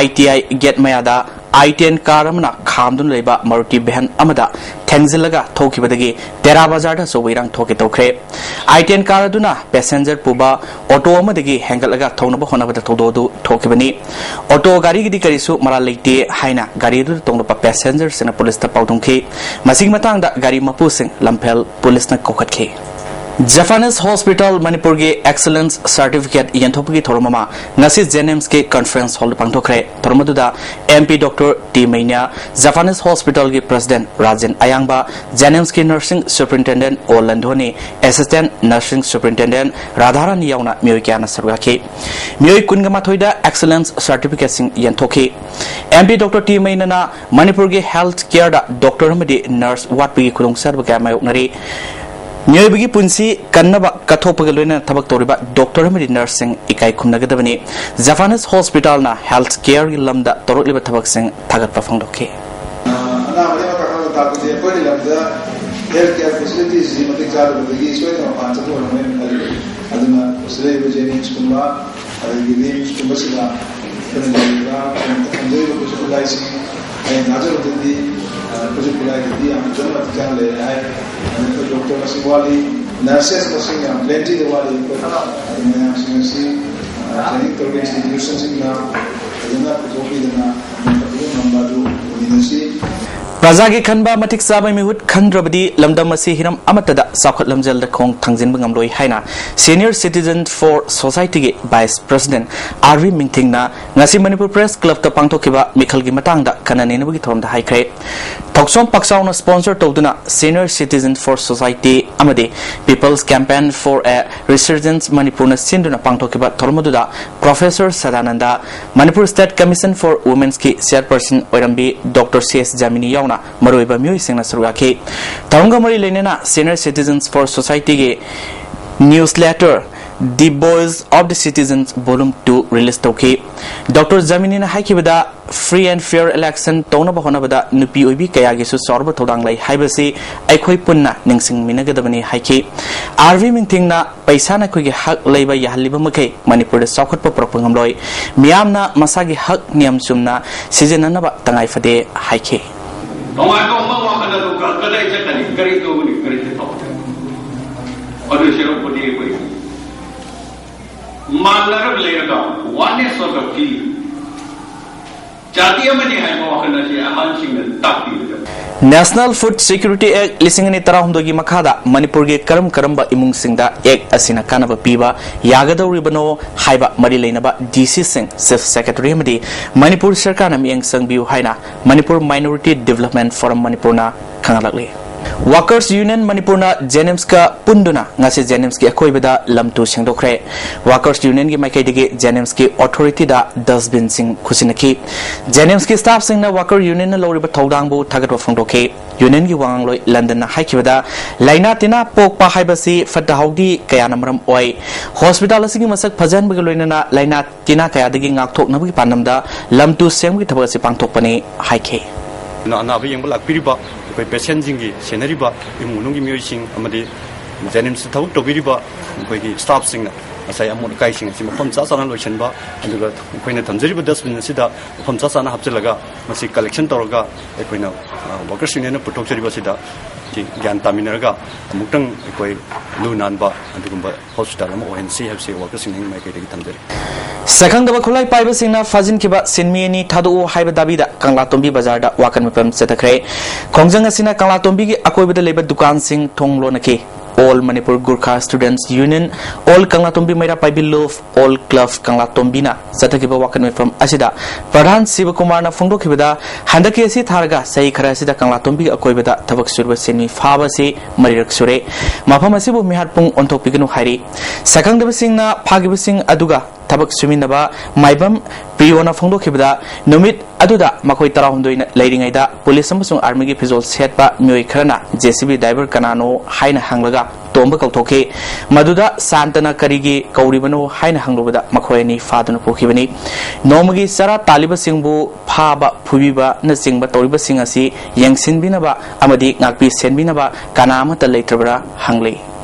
ITI gate ꯃꯌꯥꯗ I ten car ꯑꯃꯅ ꯈꯥꯝꯗꯨꯅ ꯂꯩꯕ Maruti van ꯑꯃꯗ ꯊꯦꯡꯖꯤꯜꯂꯒ ꯊꯣꯛꯈꯤꯕꯗꯒꯤ ꯇꯦꯔꯥ ꯕꯖꯥꯔꯗ ꯑꯆꯧꯕ ꯏꯔꯥꯡ ꯊꯣꯛꯀꯦ ꯇꯧꯈ꯭ꯔꯦ꯫ I ten car ꯑꯗꯨꯅ passenger ꯄꯨꯕ auto ꯑꯃꯗꯒꯤ ꯍꯦꯟꯒꯠꯂꯒ ꯊꯧꯅꯕ ꯍꯣꯠꯅꯕꯗ ꯊꯧꯗꯣꯛ ꯑꯗꯨ ꯊꯣꯛꯈꯤꯕꯅꯤ꯫ Auto ꯒꯥꯔꯤꯒꯤꯗꯤ ꯀꯔꯤꯁꯨ ꯃꯔꯥꯜ ꯂꯩꯇꯦ ꯍꯥꯏꯅ ꯒꯥꯔꯤ ꯑꯗꯨꯗ ꯇꯣꯡꯂꯛꯄ passengerꯁꯤꯡꯅ ꯄꯨꯂꯤꯁꯇ ꯄꯥꯎꯗꯝꯈꯤ꯫ ꯃꯁꯤꯒꯤ ꯃꯇꯥꯡꯗ ꯒꯥꯔꯤ ꯃꯄꯨꯁꯤꯡ ꯂꯝꯐꯦꯜ ꯄꯨꯂꯤꯁꯅ ꯀꯧꯈꯠꯈꯤ꯫ Japanese Hospital ꯃꯅꯤꯄꯨꯔꯒꯤ Excellence Certificate ꯌꯦꯟꯊꯣꯛꯄꯒꯤ ꯊꯧꯔꯝ ꯑꯃ ꯉꯁꯤ JNIMSꯀꯤ conference hallꯗ ꯄꯥꯡꯊꯣꯛꯈ꯭ꯔꯦ꯫ ꯊꯧꯔꯝ ꯑꯗꯨꯗ MP Doctor T Meinya, Japanese Hospitalꯒꯤ President ꯔꯥꯖꯦꯟ ꯑꯌꯥꯡꯕ, JNIMSꯀꯤ Nursing Superintendent ꯑꯣ ꯂꯟꯙꯣꯅꯤ, Assistant Nursing Superintendent ꯔꯥꯙꯥꯔꯥꯅꯤ ꯌꯥꯎꯅ ꯃꯤꯑꯣꯏ ꯀꯌꯥꯅ ꯁꯔꯨꯛ ꯌꯥꯈꯤ꯫ ꯃꯤꯑꯣꯏ ꯀꯨꯟꯒ ꯃꯥꯊꯣꯏꯗ Excellence Certificateꯁꯤꯡ ꯌꯦꯟꯊꯣꯛꯈꯤ꯫ MP Doctor ꯇꯤ ꯃꯩꯅ꯭ꯌꯥꯅ ꯃꯅꯤꯄꯨꯔꯒꯤ health careꯗ doctor ꯑꯃꯗꯤ nurse ꯋꯥꯠꯄꯒꯤ ꯈꯨꯗꯣꯡꯆꯥꯗꯕ ꯀꯌꯥ ꯃꯥꯌꯣꯛꯅꯔꯤ꯫ ꯃꯤꯑꯣꯏꯕꯒꯤ ꯄꯨꯟꯁꯤ ꯀꯟꯅꯕ ꯀꯠꯊꯣꯛꯄꯒ ꯂꯣꯏꯅꯅ ꯊꯕꯛ ꯇꯧꯔꯤꯕ doctor ꯑꯃꯗꯤ nurseꯁꯤꯡ ꯏꯀꯥꯏ ꯈꯨꯝꯅꯒꯗꯕꯅꯤ꯫ Japanese Hospitalꯅ health careꯒꯤ ꯂꯝꯗ ꯇꯧꯔꯛꯂꯤꯕ ꯊꯕꯛꯁꯤꯡ ꯊꯥꯒꯠꯄ ꯐꯣꯡꯗꯣꯛꯈꯤ꯫ ꯑꯅꯥꯕꯗ ꯃꯇꯥꯡ ꯇꯥꯛꯄꯁꯦ ꯑꯩꯈꯣꯏꯒꯤ ꯂꯝꯗ health care facilitiesꯁꯤ ꯃꯇꯤꯛ ꯆꯥꯗꯕꯗꯒꯤ ꯁꯣꯏꯗꯅ ꯃꯄꯥꯟ ꯆꯠꯄ ꯑꯣꯏꯔꯝꯒꯅꯤ ꯈꯜꯂꯤ꯫ ꯑꯗꯨꯅ ꯁꯤꯗ ꯂꯩꯔꯤꯕ JNIMSꯀꯨꯝꯕ ꯑꯗꯒꯤ RIMSꯀꯨꯝꯕꯁꯤꯗ ꯑꯩꯈꯣꯏꯅ ꯂꯩꯔꯤꯕ ꯑꯩꯈꯣꯏꯅ ꯊꯝꯖꯔꯤꯕ ꯈꯨꯠꯁꯨ ꯈꯨꯠꯂꯥꯏꯁꯤꯡ ꯑꯩꯅ ꯊꯥꯖꯕꯗꯗꯤ ꯈꯨꯠꯁꯨ ꯈꯨꯠꯂꯥꯏꯗꯗꯤ ꯌꯥꯝ ꯐꯖꯅ ꯃꯇꯤꯛ ꯆꯥꯅ ꯂꯩꯔꯦ ꯍꯥꯏ꯫ ꯑꯗꯨꯅ ꯑꯩꯈꯣꯏ doctor ꯃꯁꯤꯡ ꯋꯥꯠꯂꯤ, nurses ꯃꯁꯤꯡ ꯌꯥꯝ plentyꯗ ꯋꯥꯠꯂꯤ꯫ ꯑꯩꯈꯣꯏ ꯑꯗꯨ ꯃꯌꯥꯝꯁꯤꯡ ꯑꯁꯤ training ꯇꯧꯔꯤꯕ institutionꯁꯤꯡꯅ ꯐꯖꯅ ꯄꯨꯊꯣꯛꯄꯤꯗꯅ ꯑꯗꯨꯝ ꯐꯖꯅ ꯉꯝꯕ ꯑꯗꯨ ꯑꯣꯏꯃꯤꯟꯅꯁꯤ꯫ ꯄ꯭ꯔꯖꯥꯒꯤ ꯈꯟꯕ ꯃꯇꯤꯛ ꯆꯥꯕ ꯃꯤꯍꯨꯠ ꯈꯟꯗ꯭ꯔꯕꯗꯤ ꯂꯝꯗꯝ ꯑꯁꯤ ꯍꯤꯔꯝ ꯑꯃꯠꯇꯗ ꯆꯥꯎꯈꯠ ꯂꯝꯖꯦꯜꯗ ꯈꯣꯡ ꯊꯥꯡꯖꯤꯟꯕ ꯉꯝꯂꯣꯏ ꯍꯥꯏꯅ Senior Citizen for Societyꯒꯤ Vice President R V ꯃꯤꯡꯊꯤꯡꯅ ꯉꯁꯤ ꯃꯅꯤꯄꯨꯔ Press Clubꯇ ꯄꯥꯡꯊꯣꯛꯈꯤꯕ ꯃꯤꯈꯜꯒꯤ ꯃꯇꯥꯡꯗ ꯈꯟꯅ ꯅꯩꯅꯕꯒꯤ ꯊꯧꯔꯝꯗ ꯍꯥꯏꯈ꯭ꯔꯦ꯫ ꯊꯣꯛꯆꯣꯝ ꯄꯥꯛꯆꯥꯎꯅ sponsor ꯇꯧꯗꯨꯅ Senior Citizen for Society ꯑꯃꯗꯤ People's Campaign for a Resurgence ꯃꯅꯤꯄꯨꯔꯅ ꯁꯤꯟꯗꯨꯅ ꯄꯥꯡꯊꯣꯛꯈꯤꯕ ꯊꯧꯔꯝ ꯑꯗꯨꯗ Professor Sadananda, Manipur State Commission for Womenꯀꯤ Chairperson ꯑꯣꯏꯔꯝꯕꯤ Doctor C S ꯖꯥꯃꯤꯅꯤ ꯌꯥꯎꯅ ꯃꯔꯨꯑꯣꯏꯕ ꯃꯤꯑꯣꯏꯁꯤꯡꯅ ꯁꯔꯨꯛ ꯌꯥꯈꯤ꯫ ꯊꯧꯔꯝꯒ ꯃꯔꯤ ꯂꯩꯅꯅ Senior Citizens for Societyꯒꯤ newsletter The Voice of the Citizens Volume two release ꯇꯧꯈꯤ꯫ Doctor ꯖꯥꯃꯤꯅꯤꯅ ꯍꯥꯏꯈꯤꯕꯗ, free and fair election ꯇꯧꯅꯕ ꯍꯣꯠꯅꯕꯗ ꯅꯨꯄꯤ ꯑꯣꯏꯕꯤ ꯀꯌꯥꯒꯤꯁꯨ ꯆꯥꯎꯔꯕ ꯊꯧꯗꯥꯡ ꯂꯩ ꯍꯥꯏꯕꯁꯤ ꯑꯩꯈꯣꯏ ꯄꯨꯟꯅ ꯅꯤꯡꯁꯤꯡꯃꯤꯟꯅꯒꯗꯕꯅꯤ ꯍꯥꯏꯈꯤ꯫ R V ꯃꯤꯡꯊꯤꯡꯅ ꯄꯩꯁꯥꯅ ꯑꯩꯈꯣꯏꯒꯤ ꯍꯛ ꯂꯩꯕ ꯌꯥꯍꯜꯂꯤꯕ ꯃꯈꯩ ꯃꯅꯤꯄꯨꯔꯗ ꯆꯥꯎꯈꯠꯄ ꯄꯨꯔꯛꯄ ꯉꯝꯂꯣꯏ꯫ ꯃꯤꯌꯥꯝꯅ ꯃꯁꯥꯒꯤ ꯍꯛ ꯅꯤꯌꯝ ꯆꯨꯝꯅ ꯁꯤꯖꯤꯟꯅꯅꯕ ꯇꯉꯥꯏ ꯐꯗꯦ ꯍꯥꯏꯈꯤ꯫ ꯇꯣꯉꯥꯟꯕ ꯑꯃ ꯋꯥꯈꯜ ꯑꯗꯨ ꯀ-, ꯀꯗꯥꯏ ꯆꯠꯀꯅꯤ, ꯀꯔꯤ ꯇꯧꯒꯅꯤ, ꯀꯔꯤ ꯇꯧꯒꯅꯤ? ꯑꯗꯨ ꯁꯔꯨꯛꯄꯨꯗꯤ ꯑꯩꯈꯣꯏ ꯃꯥꯟꯅꯔꯒ ꯂꯩꯔꯒ oneness of the field, ꯖꯥꯇꯤ ꯑꯃꯅꯤ ꯍꯥꯏꯕ ꯋꯥꯈꯜ ꯑꯁꯤ ꯑꯍꯜꯁꯤꯡꯅ ꯇꯥꯛꯄꯤꯒꯗꯕꯅꯤ꯫ National Food Security Act ꯂꯤꯁꯤꯡ ꯑꯅꯤ ꯇꯔꯥꯍꯨꯝꯗꯣꯏꯒꯤ ꯃꯈꯥꯗ ꯃꯅꯤꯄꯨꯔꯒꯤ ꯀꯔꯝ ꯀꯔꯝꯕ ꯏꯃꯨꯡꯁꯤꯡꯗ Act ꯑꯁꯤꯅ ꯀꯥꯟꯅꯕ ꯄꯤꯕ ꯌꯥꯒꯗꯧꯔꯤꯕꯅꯣ ꯍꯥꯏꯕ ꯃꯔꯤ ꯂꯩꯅꯕ D Cꯁꯤꯡ, Chief Secretary ꯑꯃꯗꯤ ꯃꯅꯤꯄꯨꯔ ꯁꯔꯀꯥꯔꯅ ꯃꯤꯠꯌꯦꯡ ꯆꯪꯕꯤꯌꯨ ꯍꯥꯏꯅ Manipur Minority Development Forum ꯃꯅꯤꯄꯨꯔꯅ ꯈꯪꯍꯜꯂꯛꯂꯤ꯫ Workers Union ꯃꯅꯤꯄꯨꯔꯅ JNIMSꯀ ꯄꯨꯟꯗꯨꯅ ꯉꯁꯤ JNIMSꯀꯤ ꯑꯀꯣꯏꯕꯗ ꯂꯝ ꯇꯨ ꯁꯦꯡꯗꯣꯛꯈ꯭ꯔꯦ꯫ Workers Unionꯒꯤ ꯃꯥꯏꯀꯩꯗꯒꯤ JNIMSꯀꯤ authorityꯗ dustbinꯁꯤꯡ ꯈꯨꯠꯁꯤꯟꯅꯈꯤ꯫ JNIMSꯀꯤ staffꯁꯤꯡꯅ Worker Unionꯅ ꯂꯧꯔꯤꯕ ꯊꯧꯗꯥꯡꯕꯨ ꯊꯥꯒꯠꯄ ꯐꯣꯡꯗꯣꯛꯈꯤ꯫ Unionꯒꯤ ꯋꯥꯉꯥꯡꯂꯣꯏ ꯂꯟꯗꯟꯅ ꯍꯥꯏꯈꯤꯕꯗ, ꯂꯥꯏꯅꯥ ꯇꯤꯟꯅꯥ ꯄꯣꯛꯄ ꯍꯥꯏꯕꯁꯤ ꯐꯠꯇ ꯍꯥꯎꯗꯤ ꯀꯌꯥꯅ ꯃꯔꯝ ꯑꯣꯏ꯫ Hospital ꯑꯁꯤꯒꯤ ꯃꯁꯛ ꯐꯖꯍꯟꯕꯒ ꯂꯣꯏꯅꯅ ꯂꯥꯏꯅꯥ ꯇꯤꯟꯅꯥ ꯀꯌꯥꯗꯒꯤ ꯉꯥꯛꯊꯣꯛꯅꯕꯒꯤ ꯄꯥꯟꯗꯝꯗ ꯂꯝ ꯇꯨ ꯁꯦꯝꯕꯒꯤ ꯊꯕꯛ ꯑꯁꯤ ꯄꯥꯡꯊꯣꯛꯄꯅꯤ ꯍꯥꯏꯈꯤ꯫ ꯑꯗꯨꯅ ꯑꯅꯥꯕ ꯌꯦꯡꯕ ꯂꯥꯛꯄꯤꯔꯤꯕ ꯑꯩꯈꯣꯏ patientꯁꯤꯡꯒꯤ ꯁꯦꯟꯅꯔꯤꯕ ꯏꯃꯨꯡ ꯃꯅꯨꯡꯒꯤ ꯃꯤꯑꯣꯏꯁꯤꯡ ꯑꯃꯗꯤ ꯖꯦꯅꯤꯝꯁꯇ ꯊꯕꯛ ꯇꯧꯕꯤꯔꯤꯕ ꯑꯩꯈꯣꯏꯒꯤ ꯁ꯭ꯇꯥꯐꯁꯤꯡꯅ ꯉꯁꯥꯏ ꯑꯃꯣꯠ ꯑꯀꯥꯏꯁꯤꯡ ꯑꯁꯤ ꯃꯐꯝ ꯆꯥ ꯆꯥꯅ ꯂꯣꯏꯁꯤꯟꯕ, ꯑꯗꯨꯒ ꯑꯩꯈꯣꯏꯅ ꯊꯝꯖꯔꯤꯕ ꯗꯁꯕꯤꯟ ꯑꯁꯤꯗ ꯃꯐꯝ ꯆꯥ ꯆꯥꯅ ꯍꯥꯞꯆꯤꯜꯂꯒ ꯃꯁꯤ ꯀꯂꯦꯛꯁꯟ ꯇꯧꯔꯒ ꯑꯩꯈꯣꯏꯅ, ꯑ, ꯋꯥꯀꯔꯁ ꯌꯨꯅꯤꯌꯟꯅ ꯄꯨꯊꯣꯛꯆꯔꯤꯕ ꯑꯁꯤꯗ ꯁꯤ ꯒ꯭ꯌꯥꯟ ꯇꯥꯃꯤꯟꯅꯔꯒ ꯑꯃꯨꯛꯇꯪ ꯑꯩꯈꯣꯏ ꯂꯨ ꯅꯥꯟꯕ ꯑꯗꯨꯒꯨꯝꯕ ꯍꯣꯁꯄꯤꯇꯥꯜ ꯑꯃ ꯑꯣꯏꯍꯟꯁꯤ ꯍꯥꯏꯕꯁꯤ ꯋꯥꯀꯔꯁ ꯌꯨꯅꯤꯌꯟꯒꯤ ꯃꯥꯏꯀꯩꯗꯒꯤ ꯊꯝꯖꯔꯤ꯫ ꯁꯛꯈꯪꯗꯕ ꯈꯨꯠꯂꯥꯏ ꯄꯥꯏꯕꯁꯤꯡꯅ ꯐꯥꯖꯤꯟꯈꯤꯕ ꯁꯤꯟꯃꯤ ꯑꯅꯤ ꯊꯥꯗꯣꯛꯎ ꯍꯥꯏꯕ ꯗꯥꯕꯤꯗ ꯀꯪꯂꯥꯇꯣꯝꯕꯤ ꯕꯖꯥꯔꯗ ꯋꯥꯀꯠ ꯃꯤꯐꯝ ꯆꯠꯊꯈ꯭ꯔꯦ꯫ ꯈꯣꯡꯖꯪ ꯑꯁꯤꯅ ꯀꯪꯂꯥꯇꯣꯝꯕꯤꯒꯤ ꯑꯀꯣꯏꯕꯗ ꯂꯩꯕ ꯗꯨꯀꯥꯟꯁꯤꯡ ꯊꯣꯡ ꯂꯣꯟꯅꯈꯤ꯫ All Manipur Gurkha Students Union, All Kanglatombi Meira Paibi Love, All Club Kanglatombi ꯅ ꯆꯠꯊꯈꯤꯕ ꯋꯥꯀꯠ ꯃꯤꯐꯝ ꯑꯁꯤꯗ ꯄ꯭ꯔꯙꯥꯟ ꯁꯤꯕꯀꯨꯃꯥꯔꯅ ꯐꯣꯡꯗꯣꯛꯈꯤꯕꯗ, ꯍꯟꯗꯛꯀꯤ ꯑꯁꯤ ꯊꯥꯔꯒ ꯆꯍꯤ ꯈꯔ ꯑꯁꯤꯗ ꯀꯪꯂꯥꯇꯣꯝꯕꯤꯒꯤ ꯑꯀꯣꯏꯕꯗ ꯊꯕꯛ ꯁꯨꯔꯤꯕ ꯁꯤꯟꯃꯤ ꯐꯥꯕ ꯑꯁꯤ ꯃꯔꯤꯔꯛ ꯁꯨꯔꯦ꯫ ꯃꯐꯝ ꯑꯁꯤꯕꯨ ꯃꯤꯍꯥꯠ ꯄꯨꯡ ꯑꯣꯟꯊꯣꯛꯄꯤꯒꯅꯨ ꯍꯥꯏꯔꯤ꯫ ꯁꯛꯈꯪꯗꯕꯁꯤꯡꯅ ꯐꯥꯈꯤꯕꯁꯤꯡ ꯑꯗꯨꯒ ꯊꯕꯛ ꯁꯨꯃꯤꯟꯅꯕ ꯃꯥꯏꯕꯝ ꯄ꯭ꯔꯤꯌꯣꯅ ꯐꯣꯡꯗꯣꯛꯈꯤꯕꯗ, ꯅꯨꯃꯤꯠ ꯑꯗꯨꯗ ꯃꯈꯣꯏ ꯇꯔꯥꯍꯨꯝꯗꯣꯏꯅ ꯂꯩꯔꯤꯉꯩꯗ ꯄꯨꯂꯤꯁ ꯑꯃꯁꯨꯡ ꯑꯥꯔꯃꯤꯒꯤ ꯐꯤꯖꯣꯜ ꯁꯦꯠꯄ ꯃꯤꯑꯣꯏ ꯈꯔꯅ JCB driver ꯀꯅꯥꯅꯣ ꯍꯥꯏꯅ ꯍꯪꯂꯒ ꯇꯣꯝꯕ ꯀꯧꯊꯣꯛꯈꯤ꯫ ꯃꯗꯨꯗ ꯁꯥꯟꯇꯅ ꯀꯔꯤꯒꯤ ꯀꯧꯔꯤꯕꯅꯣ ꯍꯥꯏꯅ ꯍꯪꯂꯨꯕꯗ ꯃꯈꯣꯏ ꯑꯅꯤ ꯐꯥꯗꯨꯅ ꯄꯨꯈꯤꯕꯅꯤ꯫ ꯅꯣꯡꯃꯒꯤ ꯆꯔꯥ ꯇꯥꯜꯂꯤꯕꯁꯤꯡꯕꯨ ꯐꯥꯕ, ꯐꯨꯕꯤꯕꯅꯆꯤꯡꯕ ꯇꯧꯔꯤꯕꯁꯤꯡ ꯑꯁꯤ ꯌꯦꯡꯁꯤꯟꯕꯤꯅꯕ ꯑꯃꯗꯤ ꯉꯥꯛꯄꯤ ꯁꯦꯟꯕꯤꯅꯕ ꯀꯅꯥ ꯑꯃꯠꯇ ꯂꯩꯇ꯭ꯔꯕ꯭ꯔꯥ ꯍꯪꯂꯤ꯫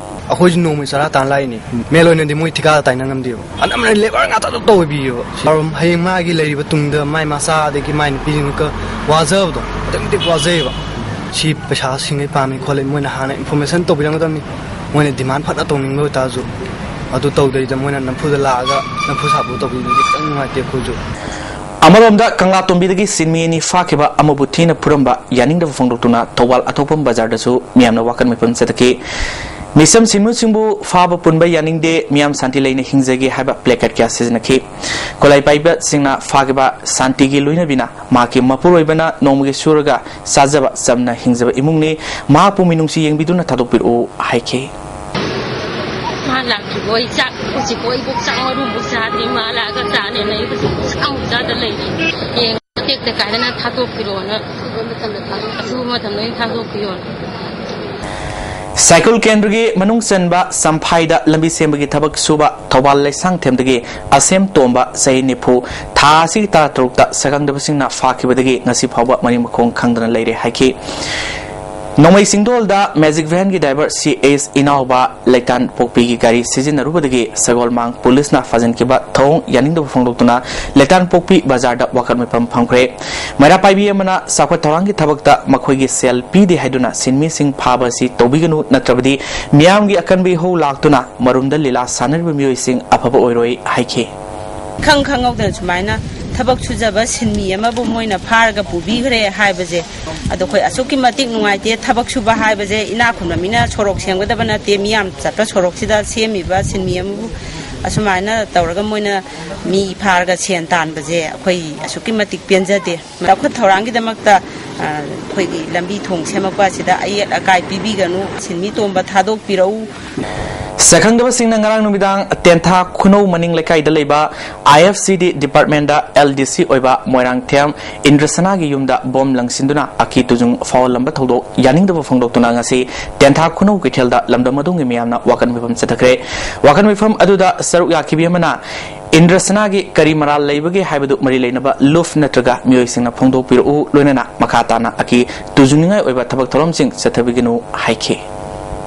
ꯑꯩꯈꯣꯏꯁꯨ ꯅꯣꯡꯃꯩ ꯆꯔꯥ ꯇꯥꯟ ꯂꯥꯛꯏꯅꯤ꯫ ꯃꯦꯟ ꯑꯣꯏꯅꯗꯤ ꯃꯣꯏ ꯊꯤꯀꯥꯗ ꯇꯥꯏꯅ ꯉꯝꯗꯦꯕ꯫ ꯑꯅꯝꯕꯅ ꯂꯦꯕꯔ ꯉꯥꯛꯇ ꯑꯗꯨꯝ ꯇꯧꯕꯤꯌꯦꯕ꯫ ꯍꯌꯦꯡ ꯃꯥꯒꯤ ꯂꯩꯔꯤꯕ ꯇꯨꯡꯗ ꯃꯥꯏ ꯃꯆꯥ ꯑꯗꯒꯤ ꯃꯥꯏ ꯅꯨꯄꯤꯁꯤꯡꯒ ꯋꯥꯖꯕꯗꯣ ꯑꯗꯨꯛꯀꯤ ꯃꯇꯤꯛ ꯋꯥꯖꯩꯌꯦꯕ꯫ ꯁꯤ ꯄꯩꯁꯥ ꯁꯤꯡꯉꯩ ꯄꯥꯝꯃꯤ ꯈꯣꯠꯂꯤ ꯃꯣꯏꯅ ꯍꯥꯟꯅ ꯏꯟꯐꯣꯔꯃꯦꯁꯟ ꯇꯧꯕꯤꯔꯝꯒꯗꯕꯅꯤ꯫ ꯃꯣꯏꯅ ꯗꯤꯃꯥꯟ ꯐꯅ ꯇꯧꯅꯤꯡꯕ ꯑꯣꯏꯇꯥꯔꯁꯨ ꯑꯗꯨ ꯇꯧꯗꯕꯤꯗ ꯃꯣꯏꯅ ꯅꯝꯐꯨꯗ ꯂꯥꯛꯑꯒ ꯅꯝꯐꯨ ꯁꯥꯐꯨ ꯇꯧꯕꯤꯕꯗꯤ ꯈꯤꯇꯪ ꯅꯨꯡꯉꯥꯏꯇꯦ ꯑꯩꯈꯣꯏꯁꯨ꯫ ꯑꯃꯔꯣꯝꯗ ꯀꯪꯂꯥꯇꯣꯝꯕꯤꯗꯒꯤ ꯁꯤꯟꯃꯤ ꯑꯅꯤ ꯐꯥꯈꯤꯕ ꯑꯃꯕꯨ ꯊꯤꯅ ꯐꯨꯔꯝꯕ ꯌꯥꯅꯤꯡꯗꯕ ꯐꯣꯡꯗꯣꯛꯇꯨꯅ ꯊꯧꯕꯥꯜ ꯑꯊꯣꯛꯄꯝ ꯕꯖꯥꯔꯗꯁꯨ ꯃꯤꯌꯥꯝꯅ ꯋꯥꯀꯠ ꯃꯤꯐꯝ ꯆꯠꯊꯈꯤ꯫ ꯃꯤꯆꯝ ꯁꯤꯟꯃꯤꯁꯤꯡꯕꯨ ꯐꯥꯕ ꯄꯨꯟꯕ ꯌꯥꯅꯤꯡꯗꯦ, ꯃꯤꯌꯥꯝ ꯁꯥꯟꯇꯤ ꯂꯩꯅ ꯍꯤꯡꯖꯒꯦ ꯍꯥꯏꯕ placard ꯀꯌꯥ ꯁꯤꯖꯤꯟꯅꯈꯤ꯫ ꯈꯨꯠꯂꯥꯏ ꯄꯥꯏꯕꯁꯤꯡꯅ ꯐꯥꯈꯤꯕ ꯁꯥꯟꯇꯤꯒꯤ ꯂꯣꯏꯅꯕꯤꯅ ꯃꯍꯥꯛꯀꯤ ꯃꯄꯨꯔꯣꯏꯕꯅ ꯅꯣꯡꯃꯒꯤ ꯁꯨꯔꯒ ꯆꯥꯖꯕ ꯆꯝꯅ ꯍꯤꯡꯖꯕ ꯏꯃꯨꯡꯅꯤ, ꯃꯍꯥꯛꯄꯨ ꯃꯤꯅꯨꯡꯁꯤ ꯌꯦꯡꯕꯤꯗꯨꯅ ꯊꯥꯗꯣꯛꯄꯤꯔꯛꯎ ꯍꯥꯏꯈꯤ꯫ ꯃꯥ ꯂꯥꯛꯇ꯭ꯔꯤꯕꯣ? ꯑꯩ ꯆꯥꯛ ꯍꯧꯖꯤꯛꯐꯥꯎ ꯑꯩꯕꯨ ꯆꯥꯛ ꯃꯔꯨꯝꯐꯥꯎ ꯆꯥꯗ꯭ꯔꯤ꯫ ꯃꯥ ꯂꯥꯛꯑꯒ ꯆꯥꯅꯦꯅ ꯑꯩ ꯍꯧꯖꯤꯛ ꯆꯥꯛ ꯑꯃꯨꯛ ꯆꯥꯗ ꯂꯩꯔꯤ꯫ ꯌꯦꯡ ꯇꯦꯛꯇ ꯀꯥꯏꯗꯅ ꯊꯥꯗꯣꯛꯄꯤꯔꯣꯅ꯫ ꯑꯊꯨꯕ ꯃꯇꯝꯗ ꯊꯥꯗꯣꯛꯄꯤꯌꯣꯅ꯫ ꯁꯥꯏꯀꯨꯜ ꯀꯦꯟꯗ꯭ꯔꯒꯤ ꯃꯅꯨꯡ ꯆꯟꯕ ꯆꯝꯐꯥꯏꯗ ꯂꯝꯕꯤ ꯁꯦꯝꯕꯒꯤ ꯊꯕꯛ ꯁꯨꯕ ꯊꯧꯕꯥꯜ ꯂꯩꯁꯥꯡꯊꯦꯝꯗꯒꯤ ꯑꯁꯦꯝ ꯇꯣꯝꯕ, ꯆꯍꯤ ꯅꯤꯐꯨ, ꯊꯥ ꯑꯁꯤꯒꯤ ꯇꯔꯥꯇꯔꯨꯛꯇ ꯁꯛꯈꯪꯗꯕꯁꯤꯡꯅ ꯐꯥꯈꯤꯕꯗꯒꯤ ꯉꯁꯤ ꯐꯥꯎꯕ ꯃꯔꯤ ꯃꯈꯣꯡ ꯈꯪꯗꯅ ꯂꯩꯔꯦ ꯍꯥꯏꯈꯤ꯫ ꯅꯣꯡꯃꯩ ꯆꯤꯡꯗꯣꯜꯗ ꯃꯦꯖꯤꯛ ꯚꯦꯟꯒꯤ ꯗ꯭ꯔꯥꯏꯚꯔ ꯁꯤ ꯑꯦꯁ ꯏꯅꯥꯎꯕ ꯂꯩꯇꯥꯟ ꯄꯣꯛꯄꯤꯒꯤ ꯒꯥꯔꯤ ꯁꯤꯖꯤꯟꯅꯔꯨꯕꯗꯒꯤ ꯁꯒꯣꯜꯃꯥꯡ ꯄꯨꯂꯤꯁꯅ ꯐꯥꯖꯤꯟꯈꯤꯕ ꯊꯧꯑꯣꯡ ꯌꯥꯅꯤꯡꯗꯕ ꯐꯣꯡꯗꯣꯛꯇꯨꯅ ꯂꯩꯇꯥꯟ ꯄꯣꯛꯄꯤ ꯕꯖꯥꯔꯗ ꯋꯥꯀꯠ ꯃꯤꯐꯝ ꯐꯝꯈ꯭ꯔꯦ꯫ ꯃꯩꯔꯥ ꯄꯥꯏꯕꯤ ꯑꯃꯅ ꯆꯥꯎꯈꯠ ꯊꯧꯔꯥꯡꯒꯤ ꯊꯕꯛꯇ ꯃꯈꯣꯏꯒꯤ ꯁꯦꯜ ꯄꯤꯗꯦ ꯍꯥꯏꯗꯨꯅ ꯁꯤꯟꯃꯤꯁꯤꯡ ꯐꯥꯕ ꯑꯁꯤ ꯇꯧꯕꯤꯒꯅꯨ, ꯅꯠꯇ꯭ꯔꯕꯗꯤ ꯃꯤꯌꯥꯝꯒꯤ ꯑꯀꯟꯕ ꯏꯍꯧ ꯂꯥꯛꯇꯨꯅ ꯃꯔꯨꯝꯗ ꯂꯤꯂꯥ ꯁꯥꯟꯅꯔꯤꯕ ꯃꯤꯑꯣꯏꯁꯤꯡ ꯑꯐꯕ ꯑꯣꯏꯔꯣꯏ ꯍꯥꯏꯈꯤ꯫ ꯈꯪ ꯈꯪꯍꯧꯗꯅ ꯁꯨꯃꯥꯏꯅ ꯊꯕꯛ ꯁꯨꯖꯕ ꯁꯤꯟꯃꯤ ꯑꯃꯕꯨ ꯃꯣꯏꯅ ꯐꯥꯔꯒ ꯄꯨꯕꯤꯈ꯭ꯔꯦ ꯍꯥꯏꯕꯁꯦ, ꯑꯗꯣ ꯑꯩꯈꯣꯏ ꯑꯁꯨꯛꯀꯤ ꯃꯇꯤꯛ ꯅꯨꯡꯉꯥꯏꯇꯦ꯫ ꯊꯕꯛ ꯁꯨꯕ ꯍꯥꯏꯕꯁꯦ ꯏꯅꯥꯛ ꯈꯨꯟꯕ ꯃꯤꯅ ꯁꯣꯔꯣꯛ ꯁꯦꯝꯒꯗꯕ ꯅꯠꯇꯦ꯫ ꯃꯤ ꯌꯥꯝ ꯆꯠꯄ ꯁꯣꯔꯣꯛꯁꯤꯗ ꯁꯦꯝꯃꯤꯕ ꯁꯤꯟꯃꯤ ꯑꯃꯕꯨ ꯑꯁꯨꯃꯥꯏꯅ ꯇꯧꯔꯒ ꯃꯣꯏꯅ ꯃꯤ ꯐꯥꯔꯒ ꯁꯦꯟ ꯇꯥꯟꯕꯁꯦ ꯑꯩꯈꯣꯏ ꯑꯁꯨꯛꯀꯤ ꯃꯇꯤꯛ ꯄꯦꯟꯖꯗꯦ꯫ ꯆꯥꯎꯈꯠ ꯊꯧꯔꯥꯡꯒꯤꯗꯃꯛꯇ, ꯑ, ꯑꯩꯈꯣꯏꯒꯤ ꯂꯝꯕꯤ ꯊꯣꯡ ꯁꯦꯝꯃꯛꯄ ꯑꯁꯤꯗ ꯑꯌꯦꯠ ꯑꯀꯥꯏ ꯄꯤꯕꯤꯒꯅꯨ, ꯁꯤꯟꯃꯤ ꯇꯣꯝꯕ ꯊꯥꯗꯣꯛꯄꯤꯔꯛꯎ꯫ ꯁꯛꯈꯪꯗꯕꯁꯤꯡꯅ ꯉꯔꯥꯡ ꯅꯨꯃꯤꯗꯥꯡ ꯇꯦꯟꯊꯥ ꯈꯨꯅꯧ ꯃꯅꯤꯡ ꯂꯩꯀꯥꯏꯗ ꯂꯩꯕ ꯑꯥꯏ ꯑꯦꯐ ꯁꯤ ꯗꯤ ꯗꯤꯄꯥꯔꯠꯃꯦꯟꯗ ꯑꯦꯜ ꯗꯤ ꯁꯤ ꯑꯣꯏꯕ ꯃꯣꯏꯔꯥꯡꯊꯦꯝ ꯏꯟꯗ꯭ꯔꯁꯅꯥꯒꯤ ꯌꯨꯝꯗ ꯕꯣꯝ ꯂꯪꯁꯤꯟꯗꯨꯅ ꯑꯀꯤ ꯇꯨꯖꯨꯡ ꯐꯥꯎꯍꯜꯂꯝꯕ ꯊꯧꯗꯣꯛ ꯌꯥꯅꯤꯡꯗꯕ ꯐꯣꯡꯗꯣꯛꯇꯨꯅ ꯉꯁꯤ ꯇꯦꯟꯊꯥ ꯈꯨꯅꯧ ꯀꯩꯊꯦꯜꯗ ꯂꯝꯗꯝ ꯑꯗꯣꯝꯒꯤ ꯃꯤꯌꯥꯝꯅ ꯋꯥꯀꯠ ꯃꯤꯐꯝ ꯆꯠꯊꯈ꯭ꯔꯦ꯫ ꯋꯥꯀꯠ ꯃꯤꯐꯝ ꯑꯗꯨꯗ ꯁꯔꯨꯛ ꯌꯥꯈꯤꯕꯤ ꯑꯃꯅ ꯏꯟꯗ꯭ꯔꯁꯅꯥꯒꯤ ꯀꯔꯤ ꯃꯔꯥꯜ ꯂꯩꯕꯒꯦ ꯍꯥꯏꯕꯗꯨ ꯃꯔꯤ ꯂꯩꯅꯕ ꯂꯨꯐ ꯅꯠꯇ꯭ꯔꯒ ꯃꯤꯑꯣꯏꯁꯤꯡꯅ ꯐꯣꯡꯗꯣꯛꯄꯤꯔꯛꯎ, ꯂꯣꯏꯅꯅ ꯃꯈꯥ ꯇꯥꯅ ꯑꯀꯤ ꯇꯨꯖꯨꯅꯤꯡꯉꯥꯏ ꯑꯣꯏꯕ ꯊꯕꯛ ꯊꯧꯔꯝꯁꯤꯡ ꯆꯠꯊꯕꯤꯒꯅꯨ ꯍꯥꯏꯈꯤ꯫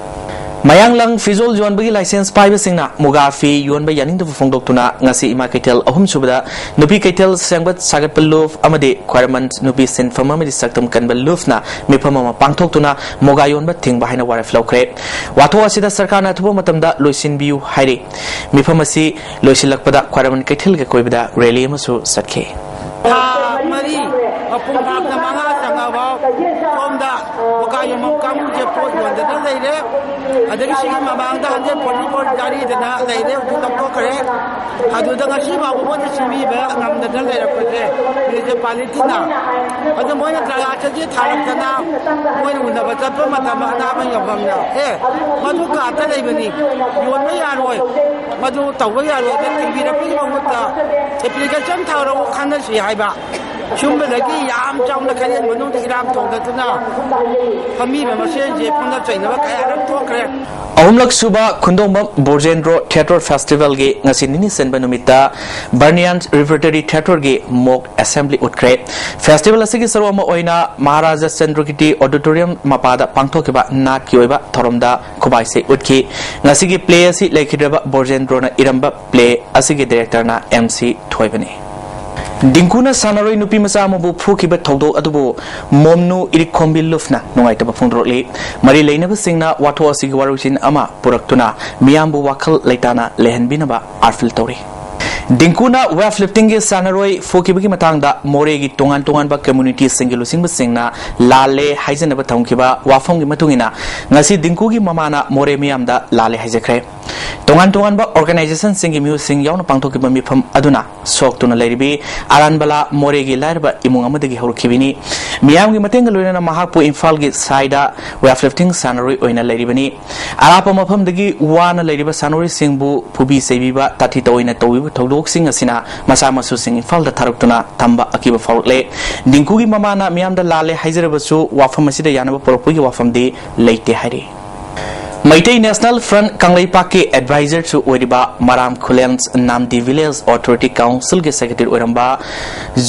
ꯃꯌꯥꯡꯂꯪ ꯐꯤꯖꯣꯜ ꯌꯣꯟꯕꯒꯤ ꯂꯥꯏꯁꯦꯟꯁ ꯄꯥꯏꯕꯁꯤꯡꯅ ꯃꯨꯒꯥ ꯐꯤ ꯌꯣꯟꯕ ꯌꯥꯅꯤꯡꯗꯕ ꯐꯣꯡꯗꯣꯛꯇꯨꯅ ꯉꯁꯤ ꯏꯃꯥ ꯀꯩꯊꯦꯜ ꯑꯍꯨꯝꯁꯨꯕꯗ ꯅꯨꯄꯤ ꯀꯩꯊꯦꯜ ꯁꯦꯝꯒꯠ ꯁꯥꯒꯠꯄ ꯂꯨꯐ ꯑꯃꯗꯤ ꯈ꯭ꯋꯥꯏꯔꯝꯕꯟ ꯅꯨꯄꯤ ꯁꯤꯟꯐꯝ ꯑꯃꯗꯤ ꯁꯛꯇꯝ ꯀꯟꯕ ꯂꯨꯐꯅ ꯃꯤꯐꯝ ꯑꯃ ꯄꯥꯡꯊꯣꯛꯇꯨꯅ ꯃꯨꯒꯥ ꯌꯣꯟꯕ ꯊꯤꯡꯕ ꯍꯥꯏꯅ ꯋꯥꯔꯦꯞ ꯂꯧꯈ꯭ꯔꯦ꯫ ꯋꯥꯊꯣꯛ ꯑꯁꯤꯗ ꯁꯔꯀꯥꯔꯅ ꯑꯊꯨꯕ ꯃꯇꯝꯗ ꯂꯣꯏꯁꯤꯟꯕꯤꯌꯨ ꯍꯥꯏꯔꯤ꯫ ꯃꯤꯐꯝ ꯑꯁꯤ ꯂꯣꯏꯁꯤꯜꯂꯛꯄꯗ ꯈ꯭ꯋꯥꯏꯔꯝꯕꯟ ꯀꯩꯊꯦꯜꯒꯤ ꯑꯀꯣꯏꯕꯗ ꯔꯦꯂꯤ ꯑꯃꯁꯨ ꯆꯠꯈꯤ꯫ ꯊꯥ ꯃꯔꯤ, ꯃꯄꯨꯡ ꯐꯥꯕꯗ ꯃꯉꯥ ꯆꯪꯉꯐꯥꯎ ꯁꯣꯝꯗ ꯃꯨꯒꯥ ꯌꯣꯟꯐꯝ ꯀꯥꯡꯕꯨꯁꯦ ꯄꯣꯠ ꯌꯣꯟꯗꯅ ꯂꯩꯔꯦ꯫ ꯑꯗꯒꯤ ꯁꯤꯒꯤ ꯃꯃꯥꯡꯗ ꯍꯟꯗ꯭ꯔꯦꯠ ꯐꯣꯔꯇꯤ ꯐꯣꯔ ꯖꯥꯔꯤꯗꯅ ꯂꯩꯔꯦ, ꯍꯧꯖꯤꯛ ꯂꯧꯊꯣꯛꯈ꯭ꯔꯦ꯫ ꯑꯗꯨꯗ ꯉꯁꯤ ꯐꯥꯎꯕ ꯃꯣꯏꯅ ꯁꯤꯟꯕꯤꯕ ꯉꯝꯗꯅ ꯂꯩꯔꯛꯄꯁꯦ ꯃ꯭ꯌꯨꯅꯤꯁꯤꯄꯥꯂꯤꯇꯤꯅ꯫ ꯑꯗꯨ ꯃꯣꯏꯅ ꯗ꯭ꯔꯒꯥ ꯆꯦꯁꯤ ꯊꯥꯔꯛꯇꯅ ꯃꯣꯏꯅ ꯎꯅꯕ ꯆꯠꯄ ꯃꯇꯝꯗ ꯑꯅꯥꯕ ꯌꯣꯟꯐꯝꯅ, "ꯑꯦ, ꯃꯗꯨ ꯀꯥꯔꯠꯇ ꯂꯩꯕꯅꯤ, ꯌꯣꯟꯕ ꯌꯥꯔꯣꯏ, ꯃꯗꯨ ꯇꯧꯕ ꯌꯥꯔꯣꯏ", ꯑꯗ ꯊꯤꯡꯕꯤꯔꯛꯄꯒꯤ ꯃꯍꯨꯠꯇ ꯑꯦꯄ꯭ꯂꯤꯀꯦꯁꯟ ꯊꯥꯔꯛꯎ, ꯈꯟꯅꯁꯤ ꯍꯥꯏꯕ꯫ ꯁꯨꯝꯕꯗꯒꯤ ꯌꯥꯝ ꯆꯥꯎꯅ ꯈꯩꯔꯦꯟ ꯃꯅꯨꯡꯗ ꯏꯔꯥꯡ ꯊꯣꯛꯂꯛꯇꯨꯅ ꯐꯝꯃꯤꯕ ꯃꯁꯦꯟꯁꯦ ꯄꯨꯟꯅ ꯆꯩꯅꯕ ꯀꯌꯥꯔꯛ ꯊꯣꯛꯈ꯭ꯔꯦ꯫ ꯑꯍꯨꯝꯂꯛ ꯁꯨꯕ ꯈꯨꯟꯗꯣꯡꯕꯝ ꯕꯣꯔꯖꯦꯟꯗ꯭ꯔꯣ ꯊꯤꯌꯦꯇꯔ ꯐꯦꯁꯇꯤꯚꯦꯜꯒꯤ ꯉꯁꯤ ꯅꯤꯅꯤ ꯆꯟꯕ ꯅꯨꯃꯤꯠꯇ ꯕꯔꯅꯤꯌꯥꯟ ꯔꯤꯄꯔꯇꯔꯤ ꯊꯤꯌꯦꯇꯔꯒꯤ ꯃꯣꯛ ꯑꯦꯁꯦꯝꯕ꯭ꯂꯤ ꯎꯠꯈ꯭ꯔꯦ꯫ ꯐꯦꯁꯇꯤꯚꯦꯜ ꯑꯁꯤꯒꯤ ꯁꯔꯨꯛ ꯑꯃ ꯑꯣꯏꯅ ꯃꯍꯥꯔꯥꯖꯥ ꯆꯟꯗ꯭ꯔꯀꯤꯔꯇꯤ ꯑꯣꯗꯤꯇꯣꯔꯤꯌꯝ ꯃꯄꯥꯗ ꯄꯥꯡꯊꯣꯛꯈꯤꯕ ꯅꯥꯠꯀꯤ ꯑꯣꯏꯕ ꯊꯧꯔꯝꯗ ꯈꯨꯕꯥꯏꯁꯦ ꯎꯠꯈꯤ꯫ ꯉꯁꯤꯒꯤ ꯄ꯭ꯂꯦ ꯑꯁꯤ ꯂꯩꯈꯤꯗ꯭ꯔꯕ ꯕꯣꯔꯖꯦꯟꯗ꯭ꯔꯣꯅ ꯏꯔꯝꯕ ꯄ꯭ꯂꯦ ꯑꯁꯤꯒꯤ ꯗꯥꯏꯔꯦꯛꯇꯔꯅ ꯑꯦꯝ ꯁꯤ ꯊꯣꯏꯕꯅꯤ꯫ ꯗꯤꯡꯀꯨꯅ ꯁꯥꯟꯅꯔꯣꯏ ꯅꯨꯄꯤ ꯃꯆꯥ ꯑꯃꯕꯨ ꯐꯨꯈꯤꯕ ꯊꯧꯗꯣꯛ ꯑꯗꯨꯕꯨ ꯃꯣꯝꯅꯨ ꯏꯔꯤꯛꯈꯣꯝꯕꯤ ꯂꯨꯐꯅ ꯅꯨꯡꯉꯥꯏꯇꯕ ꯐꯣꯡꯗꯣꯔꯛꯂꯤ꯫ ꯃꯔꯤ ꯂꯩꯅꯕꯁꯤꯡꯅ ꯋꯥꯊꯣꯛ ꯑꯁꯤꯒꯤ ꯋꯥꯔꯣꯏꯁꯤꯟ ꯑꯃ ꯄꯨꯔꯛꯇꯨꯅ ꯃꯤꯌꯥꯝꯕꯨ ꯋꯥꯈꯜ ꯂꯩꯇꯥꯅ ꯂꯩꯍꯟꯕꯤꯅꯕ ꯑꯥꯔꯐꯤꯜ ꯇꯧꯔꯤ꯫ ꯗꯤꯡꯀꯨꯅ ꯋꯦꯠ ꯂꯤꯐꯇꯤꯡꯒꯤ ꯁꯥꯟꯅꯔꯣꯏ ꯐꯨꯈꯤꯕꯒꯤ ꯃꯇꯥꯡꯗ ꯃꯣꯔꯦꯒꯤ ꯇꯣꯉꯥꯟ ꯇꯣꯉꯥꯟꯕ ꯀꯝꯃ꯭ꯌꯨꯅꯤꯇꯤꯁꯤꯡꯒꯤ ꯂꯨꯆꯤꯡꯕꯁꯤꯡꯅ ꯂꯥꯜꯂꯦ ꯍꯥꯏꯖꯅꯕ ꯊꯝꯈꯤꯕ ꯋꯥꯐꯝꯒꯤ ꯃꯇꯨꯡ ꯏꯟꯅ ꯉꯁꯤ ꯗꯤꯡꯀꯨꯒꯤ ꯃꯃꯥꯅ ꯃꯣꯔꯦ ꯃꯤꯌꯥꯝꯗ ꯂꯥꯜꯂꯦ ꯍꯥꯏꯖꯈ꯭ꯔꯦ꯫ ꯇꯣꯉꯥꯟ ꯇꯣꯉꯥꯟꯕ ꯑꯣꯔꯒꯅꯥꯏꯖꯦꯁꯟꯁꯤꯡꯒꯤ ꯃꯤꯍꯨꯠꯁꯤꯡ ꯌꯥꯎꯅ ꯄꯥꯡꯊꯣꯛꯈꯤꯕ ꯃꯤꯐꯝ ꯑꯗꯨꯅ ꯁꯣꯛꯇꯨꯅ ꯂꯩꯔꯤꯕꯤ ꯑꯔꯥꯟꯕꯂꯥ ꯃꯣꯔꯦꯒꯤ ꯂꯥꯏꯔꯕ ꯏꯃꯨꯡ ꯑꯃꯗꯒꯤ ꯍꯧꯔꯛꯈꯤꯕꯅꯤ꯫ ꯃꯤꯌꯥꯝꯒꯤ ꯃꯇꯦꯡꯒ ꯂꯣꯏꯅꯅ ꯃꯍꯥꯛꯄꯨ ꯏꯝꯐꯥꯜꯒꯤ ꯁꯥꯏꯗ ꯋꯦꯠ ꯂꯤꯐꯇꯤꯡ ꯁꯥꯟꯅꯔꯣꯏ ꯑꯣꯏꯅ ꯂꯩꯔꯤꯕꯅꯤ꯫ ꯑꯔꯥꯞꯄ ꯃꯐꯝꯗꯒꯤ ꯋꯥꯅ ꯂꯩꯔꯤꯕ ꯁꯥꯟꯅꯔꯣꯏꯁꯤꯡꯕꯨ ꯐꯨꯕꯤ ꯆꯩꯕꯤꯕ, ꯇꯥꯊꯤ ꯇꯧꯑꯣꯏꯅ ꯇꯧꯕꯤꯕ ꯊꯧꯗꯣꯛꯁꯤꯡ ꯑꯁꯤꯅ ꯃꯆꯥ ꯃꯁꯨꯁꯤꯡ ꯏꯝꯐꯥꯜꯗ ꯊꯥꯔꯛꯇꯨꯅ ꯊꯝꯕ ꯑꯀꯤꯕ ꯐꯥꯎꯔꯛꯂꯦ꯫ ꯗꯤꯡꯀꯨꯒꯤ ꯃꯃꯥꯅ ꯃꯤꯌꯥꯝꯗ ꯂꯥꯜꯂꯦ ꯍꯥꯏꯖꯔꯕꯁꯨ ꯋꯥꯐꯝ ꯑꯁꯤꯗ ꯌꯥꯅꯕ ꯄꯨꯔꯛꯄꯒꯤ ꯋꯥꯐꯝꯗꯤ ꯂꯩꯇꯦ ꯍꯥꯏꯔꯤ꯫ ꯃꯩꯇꯩ ꯅꯦꯁꯅꯦꯜ ꯐ꯭ꯔꯟꯠ ꯀꯪꯂꯩꯄꯥꯛꯀꯤ ꯑꯦꯗꯚꯥꯏꯖꯔꯁꯨ ꯑꯣꯏꯔꯤꯕ ꯃꯔꯥꯝ ꯈꯨꯂꯦꯟ ꯅꯥꯝꯗꯤ ꯚꯤꯂꯦꯖ ꯑꯣꯊꯣꯔꯤꯇꯤ ꯀꯥꯎꯟꯁꯤꯜꯒꯤ ꯁꯦꯀ꯭ꯔꯦꯇꯔꯤ ꯑꯣꯏꯔꯝꯕ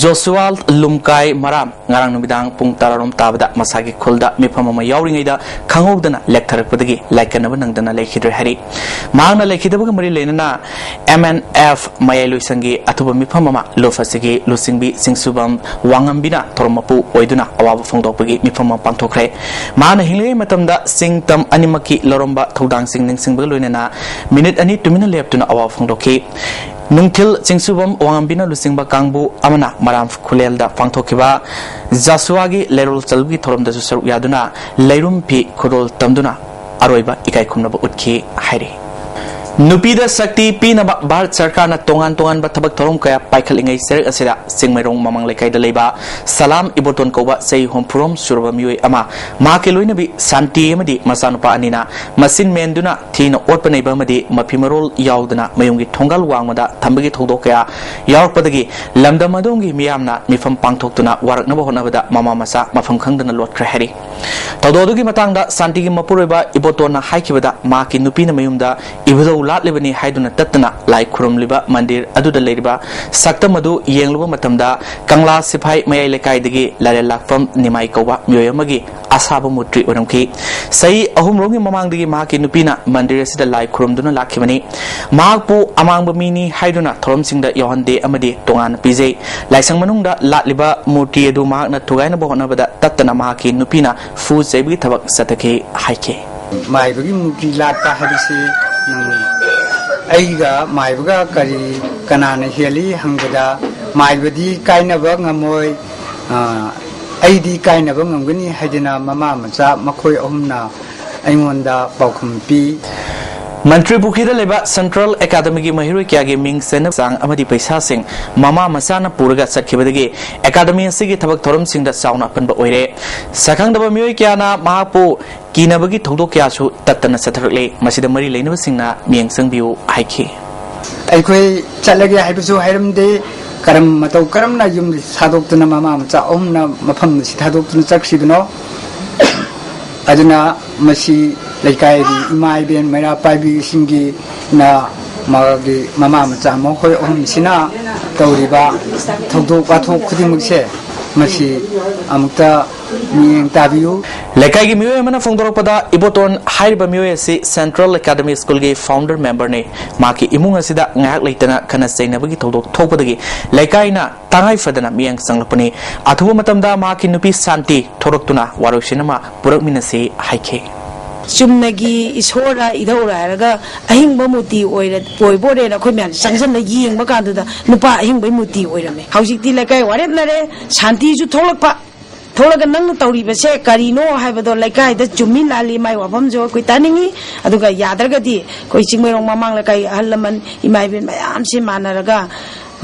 ꯖꯣꯁꯨꯋꯥꯜ ꯂꯨꯝꯀꯥꯏ ꯃꯔꯥꯝ ꯉꯔꯥꯡ ꯅꯨꯃꯤꯗꯥꯡ ꯄꯨꯡ ꯇꯔꯥꯔꯣꯝ ꯇꯥꯕꯗ ꯃꯁꯥꯒꯤ ꯈꯨꯜꯗ ꯃꯤꯐꯝ ꯑꯃ ꯌꯥꯎꯔꯤꯉꯩꯗ ꯈꯪꯍꯧꯗꯅ ꯂꯦꯛꯊꯔꯛꯄꯗꯒꯤ ꯂꯥꯏꯀꯠꯅꯕ ꯅꯪꯗꯅ ꯂꯩꯈꯤꯗ꯭ꯔꯦ ꯍꯥꯏꯔꯤ꯫ ꯃꯍꯥꯛꯅ ꯂꯩꯈꯤꯗꯕꯒ ꯃꯔꯤ ꯂꯩꯅꯅ ꯑꯦꯝ ꯑꯦꯟ ꯑꯦꯐ ꯃꯌꯥꯏ ꯂꯣꯏꯁꯪꯒꯤ ꯑꯊꯨꯕ ꯃꯤꯐꯝ ꯑꯃ ꯂꯨꯞ ꯑꯁꯤꯒꯤ ꯂꯨꯆꯤꯡꯕꯤ ꯆꯤꯡꯁꯨꯕꯝ ꯋꯥꯉꯝꯕꯤꯅ ꯊꯧꯔꯝ ꯃꯄꯨ ꯑꯣꯏꯗꯨꯅ ꯑꯋꯥꯕ ꯐꯣꯡꯗꯣꯛꯄꯒꯤ ꯃꯤꯐꯝ ꯑꯃ ꯄꯥꯡꯊꯣꯛꯈ꯭ꯔꯦ꯫ ꯃꯍꯥꯛꯅ ꯍꯤꯡꯂꯤꯉꯩ ꯃꯇꯝꯗ ꯆꯤꯡ ꯇꯝ ꯑꯅꯤꯃꯛꯀꯤ ꯂꯧꯔꯝꯕ ꯊꯧꯗꯥꯡꯁꯤꯡ ꯅꯤꯡꯁꯤꯡꯕꯒ ꯂꯣꯏꯅꯅ ꯃꯤꯅꯤꯠ ꯑꯅꯤ ꯇꯨꯃꯤꯟꯅ ꯂꯦꯞꯇꯨꯅ ꯑꯋꯥꯕ ꯐꯣꯡꯗꯣꯛꯈꯤ꯫ ꯅꯨꯡꯊꯤꯜ ꯆꯤꯡꯁꯨꯕꯝ ꯋꯥꯉꯝꯕꯤꯅ ꯂꯨꯆꯤꯡꯕ ꯀꯥꯡꯕꯨ ꯑꯃꯅ ꯃꯔꯥꯝ ꯈꯨꯂꯦꯜꯗ ꯄꯥꯡꯊꯣꯛꯈꯤꯕ ꯖꯥꯁꯨꯋꯥꯒꯤ ꯂꯩꯔꯣꯜ ꯆꯜꯕꯒꯤ ꯊꯧꯔꯝꯗꯁꯨ ꯁꯔꯨꯛ ꯌꯥꯗꯨꯅ ꯂꯩꯔꯨꯝ ꯐꯤ ꯈꯨꯗꯣꯜ ꯇꯝꯗꯨꯅ ꯑꯔꯣꯏꯕ ꯏꯀꯥꯏ ꯈꯨꯝꯅꯕ ꯎꯠꯈꯤ ꯍꯥꯏꯔꯤ꯫ ꯅꯨꯄꯤꯗ ꯁꯛꯇꯤ ꯄꯤꯅꯕ ꯚꯥꯔꯠ ꯁꯔꯀꯥꯔꯅ ꯇꯣꯉꯥꯟ ꯇꯣꯉꯥꯟꯕ ꯊꯕꯛ ꯊꯧꯔꯝ ꯀꯌꯥ ꯄꯥꯏꯈꯠꯂꯤꯉꯩ ꯁꯔꯨꯛ ꯑꯁꯤꯗ ꯆꯤꯡꯃꯩꯔꯣꯡ ꯃꯃꯥꯡ ꯂꯩꯀꯥꯏꯗ ꯂꯩꯕ ꯁꯂꯥꯝ ꯏꯕꯣꯇꯣꯟ ꯀꯧꯕ ꯆꯍꯤ ꯍꯨꯝꯐꯨꯔꯣꯝ ꯁꯨꯔꯕ ꯃꯤꯑꯣꯏ ꯑꯃ ꯃꯍꯥꯛꯀꯤ ꯂꯣꯏꯅꯕꯤ ꯁꯥꯟꯇꯤ ꯑꯃꯗꯤ ꯃꯆꯥꯅꯨꯄꯥ ꯑꯅꯤꯅ ꯃꯁꯤꯟ ꯃꯦꯟꯗꯨꯅ ꯊꯤꯅ ꯑꯣꯠꯄ ꯅꯩꯕ ꯑꯃꯗꯤ ꯃꯐꯤ ꯃꯔꯣꯜ ꯌꯥꯎꯗꯅ ꯃꯌꯨꯝꯒꯤ ꯊꯣꯡꯒꯥꯜ ꯋꯥꯡꯃꯗ ꯊꯝꯕꯒꯤ ꯊꯧꯗꯣꯛ ꯀꯌꯥ ꯌꯥꯎꯔꯛꯄꯗꯒꯤ ꯂꯝꯗꯝ ꯑꯗꯣꯝꯒꯤ ꯃꯤꯌꯥꯝꯅ ꯃꯤꯐꯝ ꯄꯥꯡꯊꯣꯛꯇꯨꯅ ꯋꯥꯔꯛꯅꯕ ꯍꯣꯠꯅꯕꯗ ꯃꯃꯥ ꯃꯆꯥ ꯃꯐꯝ ꯈꯪꯗꯅ ꯂꯣꯠꯈ꯭ꯔꯦ ꯍꯥꯏꯔꯤ꯫ ꯊꯧꯗꯣꯛ ꯑꯗꯨꯒꯤ ꯃꯇꯥꯡꯗ ꯁꯥꯟꯇꯤꯒꯤ ꯃꯄꯨꯔꯣꯏꯕ ꯏꯕꯣꯇꯣꯟꯅ ꯍꯥꯏꯈꯤꯕꯗ, ꯃꯍꯥꯛꯀꯤ ꯅꯨꯄꯤꯅ ꯃꯌꯨꯝꯗ ꯏꯕꯨꯙꯧ ꯂꯥꯠꯂꯤꯕꯅꯤ ꯍꯥꯏꯗꯨꯅ ꯇꯠꯇꯅ ꯂꯥꯏ ꯈꯨꯔꯨꯝꯂꯤꯕ ꯃꯟꯗꯤꯔ ꯑꯗꯨꯗ ꯂꯩꯔꯤꯕ ꯁꯛꯇꯝ ꯑꯗꯨ ꯌꯦꯡꯂꯨꯕ ꯃꯇꯝꯗ, ꯀꯪꯂꯥ ꯁꯤꯐꯥꯏ ꯃꯌꯥꯏ ꯂꯩꯀꯥꯏꯗꯒꯤ ꯂꯥꯏꯔꯦꯜ ꯂꯥꯛꯐꯝ ꯅꯤꯃꯥꯏ ꯀꯧꯕ ꯃꯤꯑꯣꯏ ꯑꯃꯒꯤ ꯑꯁꯥꯕ ꯃꯨꯔꯇꯤ ꯑꯣꯏꯔꯝꯈꯤ꯫ ꯆꯍꯤ ꯑꯍꯨꯝꯔꯣꯝꯒꯤ ꯃꯃꯥꯡꯗꯒꯤ ꯃꯍꯥꯛꯀꯤ ꯅꯨꯄꯤꯅ ꯃꯟꯗꯤꯔ ꯑꯁꯤꯗ ꯂꯥꯏ ꯈꯨꯔꯨꯝꯗꯨꯅ ꯂꯥꯛꯈꯤꯕꯅꯤ꯫ ꯃꯍꯥꯛꯄꯨ ꯑꯃꯥꯡꯕ ꯃꯤꯅꯤ ꯍꯥꯏꯗꯨꯅ ꯊꯧꯔꯝꯁꯤꯡꯗ ꯌꯥꯎꯍꯟꯗꯦ ꯑꯃꯗꯤ ꯇꯣꯉꯥꯟꯅ ꯄꯤꯖꯩ꯫ ꯂꯥꯏꯁꯪ ꯃꯅꯨꯡꯗ ꯂꯥꯠꯂꯤꯕ ꯃꯨꯔꯇꯤ ꯑꯗꯨ ꯃꯍꯥꯛꯅ ꯊꯨꯒꯥꯏꯅꯕ ꯍꯣꯠꯅꯕꯗ ꯇꯠꯇꯅ ꯃꯍꯥꯛꯀꯤ ꯅꯨꯄꯤꯅ ꯐꯨ ꯆꯩꯕꯒꯤ ꯊꯕꯛ ꯆꯠꯊꯈꯤ ꯍꯥꯏꯈꯤ꯫ ꯃꯥꯏꯕꯒꯤ ꯃꯨꯔꯇꯤ ꯂꯥꯠꯄ ꯍꯥꯏꯕꯁꯤ, ꯎꯝ, ꯑꯩꯒ ꯃꯥꯏꯕꯒ ꯀꯔꯤ, ꯀꯅꯥꯅ ꯍꯦꯜꯂꯤ ꯍꯪꯕꯗ, ꯃꯥꯏꯕꯗꯤ ꯀꯥꯏꯅꯕ ꯉꯝꯃꯣꯏ, ꯑ, ꯑꯩꯗꯤ ꯀꯥꯏꯅꯕ ꯉꯝꯒꯅꯤ ꯍꯥꯏꯗꯅ ꯃꯃꯥ ꯃꯆꯥ ꯃꯈꯣꯏ ꯑꯍꯨꯝꯅ ꯑꯩꯉꯣꯟꯗ ꯄꯥꯎꯈꯨꯝ ꯄꯤ꯫ ꯃꯟꯇ꯭ꯔꯤ ꯄꯨꯈ꯭ꯔꯤꯗ ꯂꯩꯕ ꯁꯦꯟꯇ꯭ꯔꯦꯜ ꯑꯦꯀꯥꯗꯃꯤꯒꯤ ꯃꯍꯩꯔꯣꯏ ꯀꯌꯥꯒꯤ ꯃꯤꯡ ꯆꯟꯅꯕ ꯆꯥꯡ ꯑꯃꯗꯤ ꯄꯩꯁꯥꯁꯤꯡ ꯃꯃꯥ ꯃꯆꯥꯅ ꯄꯨꯔꯒ ꯆꯠꯈꯤꯕꯗꯒꯤ ꯑꯦꯀꯥꯗꯃꯤ ꯑꯁꯤꯒꯤ ꯊꯕꯛ ꯊꯧꯔꯝꯁꯤꯡꯗ ꯆꯥꯎꯅ ꯑꯄꯟꯕ ꯑꯣꯏꯔꯦ꯫ ꯁꯛꯈꯪꯗꯕ ꯃꯤꯑꯣꯏ ꯀꯌꯥꯅ ꯃꯍꯥꯛꯄꯨ ꯀꯤꯅꯕꯒꯤ ꯊꯧꯗꯣꯛ ꯀꯌꯥꯁꯨ ꯇꯠꯇꯅ ꯆꯠꯊꯔꯛꯂꯦ꯫ ꯃꯁꯤꯗ ꯃꯔꯤ ꯂꯩꯅꯕꯁꯤꯡꯅ ꯃꯤꯠꯌꯦꯡ ꯆꯪꯕꯤꯌꯨ ꯍꯥꯏꯈꯤ꯫ ꯑꯩꯈꯣꯏ ꯆꯠꯂꯒꯦ ꯍꯥꯏꯕꯁꯨ ꯍꯥꯏꯔꯝꯗꯦ꯫ ꯀꯔꯝ, ꯃꯇꯧ ꯀꯔꯝꯅ ꯌꯨꯝ ꯊꯥꯗꯣꯛꯇꯨꯅ ꯃꯃꯥ ꯃꯆꯥ ꯑꯍꯨꯝꯅ ꯃꯐꯝ ꯑꯁꯤ ꯊꯥꯗꯣꯛꯇꯨꯅ ꯆꯠꯈ꯭ꯔꯤꯕꯅꯣ? ꯑꯗꯨꯅ ꯃꯁꯤ ꯂꯩꯀꯥꯏꯒꯤ ꯏꯃꯥ ꯏꯕꯦꯟ ꯃꯩꯔꯥ ꯄꯥꯏꯕꯤꯁꯤꯡꯒꯤꯅ ꯃꯥꯒꯤ ꯃꯃꯥ ꯃꯆꯥ ꯃꯈꯣꯏ ꯑꯍꯨꯝꯁꯤꯅ ꯇꯧꯔꯤꯕ ꯊꯧꯗꯣꯛ ꯋꯥꯊꯣꯛ ꯈꯨꯗꯤꯡꯃꯛꯁꯦ ꯃꯁꯤ ꯑꯃꯨꯛꯇ ꯃꯤꯠꯌꯦꯡ ꯇꯥꯕꯤꯌꯨ꯫ ꯂꯩꯀꯥꯏꯒꯤ ꯃꯤꯑꯣꯏ ꯑꯃꯅ ꯐꯣꯡꯗꯣꯔꯛꯄꯗ, ꯏꯕꯣꯇꯣꯟ ꯍꯥꯏꯔꯤꯕ ꯃꯤꯑꯣꯏ ꯑꯁꯤ ꯁꯦꯟꯇ꯭ꯔꯦꯜ ꯑꯦꯀꯥꯗꯃꯤ ꯁ꯭ꯀꯨꯜꯒꯤ ꯐꯥꯎꯟꯗꯔ ꯃꯦꯝꯕꯔꯅꯤ꯫ ꯃꯍꯥꯛꯀꯤ ꯏꯃꯨꯡ ꯑꯁꯤꯗ ꯉꯥꯏꯍꯥꯛ ꯂꯩꯇꯅ ꯈꯠꯅ ꯆꯩꯅꯕꯒꯤ ꯊꯧꯗꯣꯛ ꯊꯣꯛꯄꯗꯒꯤ ꯂꯩꯀꯥꯏꯅ ꯇꯉꯥꯏ ꯐꯗꯅ ꯃꯤꯠꯌꯦꯡ ꯆꯪꯂꯛꯄꯅꯤ꯫ ꯑꯊꯨꯕ ꯃꯇꯝꯗ ꯃꯍꯥꯛꯀꯤ ꯅꯨꯄꯤ ꯁꯥꯟꯇꯤ ꯊꯣꯔꯛꯇꯨꯅ ꯋꯥꯔꯣꯏꯁꯤꯟ ꯑꯃ ꯄꯨꯔꯛꯃꯤꯟꯅꯁꯤ ꯍꯥꯏꯈꯤ꯫ ꯆꯨꯝꯅꯒꯤ ꯏꯁꯣꯔꯅ ꯏꯙꯧꯔ ꯍꯥꯏꯔꯒ ꯑꯍꯤꯡꯕ ꯃꯨꯔꯇꯤ ꯑꯣꯏꯔ-, ꯑꯣꯏꯕ ꯑꯣꯏꯔꯦꯅ ꯑꯩꯈꯣꯏ ꯃꯌꯥꯝ ꯆꯪꯁꯤꯜꯂ ꯌꯦꯡꯕ ꯀꯥꯟꯗꯨꯗ ꯅꯨꯄꯥ ꯑꯍꯤꯡꯕꯩ ꯃꯨꯔꯇꯤ ꯑꯣꯏꯔꯝꯃꯦ꯫ ꯍꯧꯖꯤꯛꯇꯤ ꯂꯩꯀꯥꯏ ꯋꯥꯔꯦꯞꯅꯔꯦ, ꯁꯥꯟꯇꯤꯁꯨ ꯊꯣꯛꯂꯛꯄ, ꯊꯣꯛꯂꯒ ꯅꯪꯅ ꯇꯧꯔꯤꯕꯁꯦ ꯀꯔꯤꯅꯣ ꯍꯥꯏꯕꯗꯣ ꯂꯩꯀꯥꯏꯗ ꯆꯨꯝꯃꯤ ꯂꯥꯜꯂꯤ ꯃꯥꯏ ꯋꯥꯐꯝꯁꯨ ꯑꯩꯈꯣꯏ ꯇꯥꯅꯤꯡꯉꯤ꯫ ꯑꯗꯨꯒ ꯌꯥꯗ꯭ꯔꯒꯗꯤ ꯑꯩꯈꯣꯏ ꯆꯤꯡꯃꯩꯔꯣꯡ ꯃꯃꯥꯡ ꯂꯩꯀꯥꯏ ꯑꯍꯜ ꯂꯃꯟ ꯏꯃꯥ ꯏꯕꯦꯟ ꯃꯌꯥꯝꯁꯦ ꯃꯥꯟꯅꯔꯒ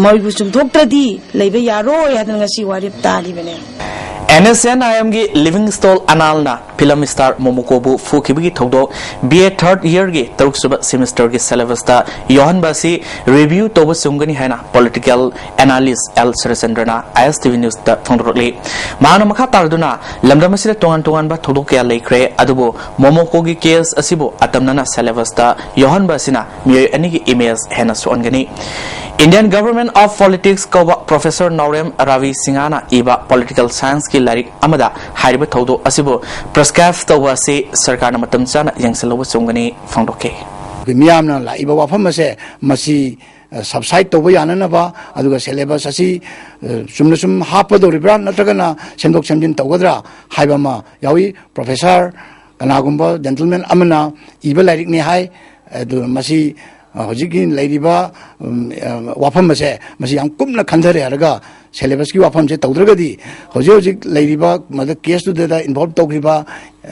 ꯃꯣꯏꯕꯨ ꯆꯨꯝꯊꯣꯛꯇ꯭ꯔꯗꯤ ꯂꯩꯕ ꯌꯥꯔꯣꯏ ꯍꯥꯏꯗꯅ ꯉꯁꯤ ꯋꯥꯔꯦꯞ ꯇꯥꯔꯤꯕꯅꯦ꯫ ꯑꯦꯟ ꯑꯦꯁ ꯑꯦꯟ ꯑꯥꯏ ꯑꯦꯝꯒꯤ ꯂꯤꯚꯤꯡ ꯁ꯭ꯇꯣꯜ ꯑꯅꯥꯜꯅ ꯐꯤꯂꯝ ꯁ꯭ꯇꯥꯔ ꯃꯣꯃꯣꯀꯣꯕꯨ ꯐꯨꯈꯤꯕꯒꯤ ꯊꯧꯗꯣꯛ ꯕꯤ ꯑꯦ ꯊꯥꯔꯗ ꯏꯌꯔꯒꯤ ꯇꯔꯨꯛꯁꯨꯕ ꯁꯦꯃꯤꯁꯇꯔꯒꯤ ꯁꯦꯂꯦꯕꯁꯇ ꯌꯥꯎꯍꯟꯕ ꯑꯁꯤ ꯔꯤꯚ꯭ꯌꯨ ꯇꯧꯕ ꯆꯨꯝꯒꯅꯤ ꯍꯥꯏꯅ ꯄꯣꯂꯤꯇꯤꯀꯦꯜ ꯑꯦꯅꯥꯂꯤꯁ ꯑꯦꯜ ꯁꯨꯔꯆꯟꯗ꯭ꯔꯅ ꯑꯥꯏ ꯑꯦꯁ ꯇꯤ ꯚꯤ ꯅ꯭ꯌꯨꯁꯇ ꯐꯣꯡꯗꯣꯔꯛꯂꯤ꯫ ꯃꯍꯥꯛꯅ ꯃꯈꯥ ꯇꯥꯔꯗꯨꯅ, ꯂꯝꯗꯝ ꯑꯁꯤꯗ ꯇꯣꯉꯥꯟ ꯇꯣꯉꯥꯟꯕ ꯊꯧꯗꯣꯛ ꯀꯌꯥ ꯂꯩꯈ꯭ꯔꯦ, ꯑꯗꯨꯕꯨ ꯃꯣꯃꯣꯀꯣꯒꯤ ꯀꯦꯁ ꯑꯁꯤꯕꯨ ꯑꯇꯝꯅꯅ ꯁꯦꯂꯦꯕꯁꯇ ꯌꯥꯎꯍꯟꯕ ꯑꯁꯤꯅ ꯃꯤꯑꯣꯏ ꯑꯅꯤꯒꯤ ꯏꯃꯦꯖ ꯍꯦꯟꯅ ꯁꯣꯛꯍꯟꯒꯅꯤ꯫ Indian Government of Politics ꯀꯧꯕ ꯄ꯭ꯔꯣꯐꯦꯁꯔ ꯅꯥꯎꯔꯦꯝ ꯔꯥꯕꯤ ꯁꯤꯡꯍꯅ ꯏꯕ ꯄꯣꯂꯤꯇꯤꯀꯦꯜ ꯁꯥꯏꯟꯁꯀꯤ ꯂꯥꯏꯔꯤꯛ ꯑꯃꯗ ꯍꯥꯏꯔꯤꯕ ꯊꯧꯗꯣꯛ ꯑꯁꯤꯕꯨ ꯄ꯭ꯔꯤꯁꯀ꯭ꯔꯥꯏꯕ ꯇꯧꯕ ꯑꯁꯤ ꯁꯔꯀꯥꯔꯅ ꯃꯇꯝ ꯆꯥꯅ ꯌꯦꯡꯁꯤꯜꯍꯧꯕ ꯆꯨꯝꯒꯅꯤ ꯐꯣꯡꯗꯣꯛꯈꯤ꯫ ꯑꯩꯈꯣꯏ ꯃꯤꯌꯥꯝꯅ ꯂꯥꯛꯏꯕ ꯋꯥꯐꯝ ꯑꯁꯦ ꯃꯁꯤ ꯁꯕꯁꯥꯏꯠ ꯇꯧꯕ ꯌꯥꯅꯅꯕ, ꯑꯗꯨꯒ ꯁꯦꯂꯦꯕꯁ ꯑꯁꯤ ꯑ, ꯆꯨꯝꯅ ꯁꯨꯝ ꯍꯥꯞꯄꯗꯧꯔꯤꯕ꯭ꯔꯥ ꯅꯠꯇ꯭ꯔꯒꯅ ꯁꯦꯝꯗꯣꯛ ꯁꯦꯝꯖꯤꯟ ꯇꯧꯒꯗ꯭ꯔꯥ ꯍꯥꯏꯕ ꯑꯃ ꯌꯥꯎꯏ꯫ ꯄ꯭ꯔꯣꯐꯦꯁꯔ ꯀꯅꯥꯒꯨꯝꯕ ꯖꯦꯟꯇꯜꯃꯦꯟ ꯑꯃꯅ ꯏꯕ ꯂꯥꯏꯔꯤꯛꯅꯤ ꯍꯥꯏ꯫ ꯑꯗꯨ ꯃꯁꯤ ꯑ, ꯍꯧꯖꯤꯛꯀꯤ ꯂꯩꯔꯤꯕ, ꯎꯝ, ꯑ, ꯋꯥꯐꯝ ꯑꯁꯦ ꯃꯁꯤ ꯌꯥꯝ ꯀꯨꯞꯅ ꯈꯟꯊꯔꯦ ꯍꯥꯏꯔꯒ ꯁꯦꯂꯦꯕꯁꯀꯤ ꯋꯥꯐꯝꯁꯦ ꯇꯧꯗ꯭ꯔꯒꯗꯤ ꯍꯧꯖꯤꯛ ꯍꯧꯖꯤꯛ ꯂꯩꯔꯤꯕ ꯃꯗꯨ ꯀꯦꯁꯇꯨꯗ ꯏꯟꯚꯣꯜꯕ ꯇꯧꯈ꯭ꯔꯤꯕ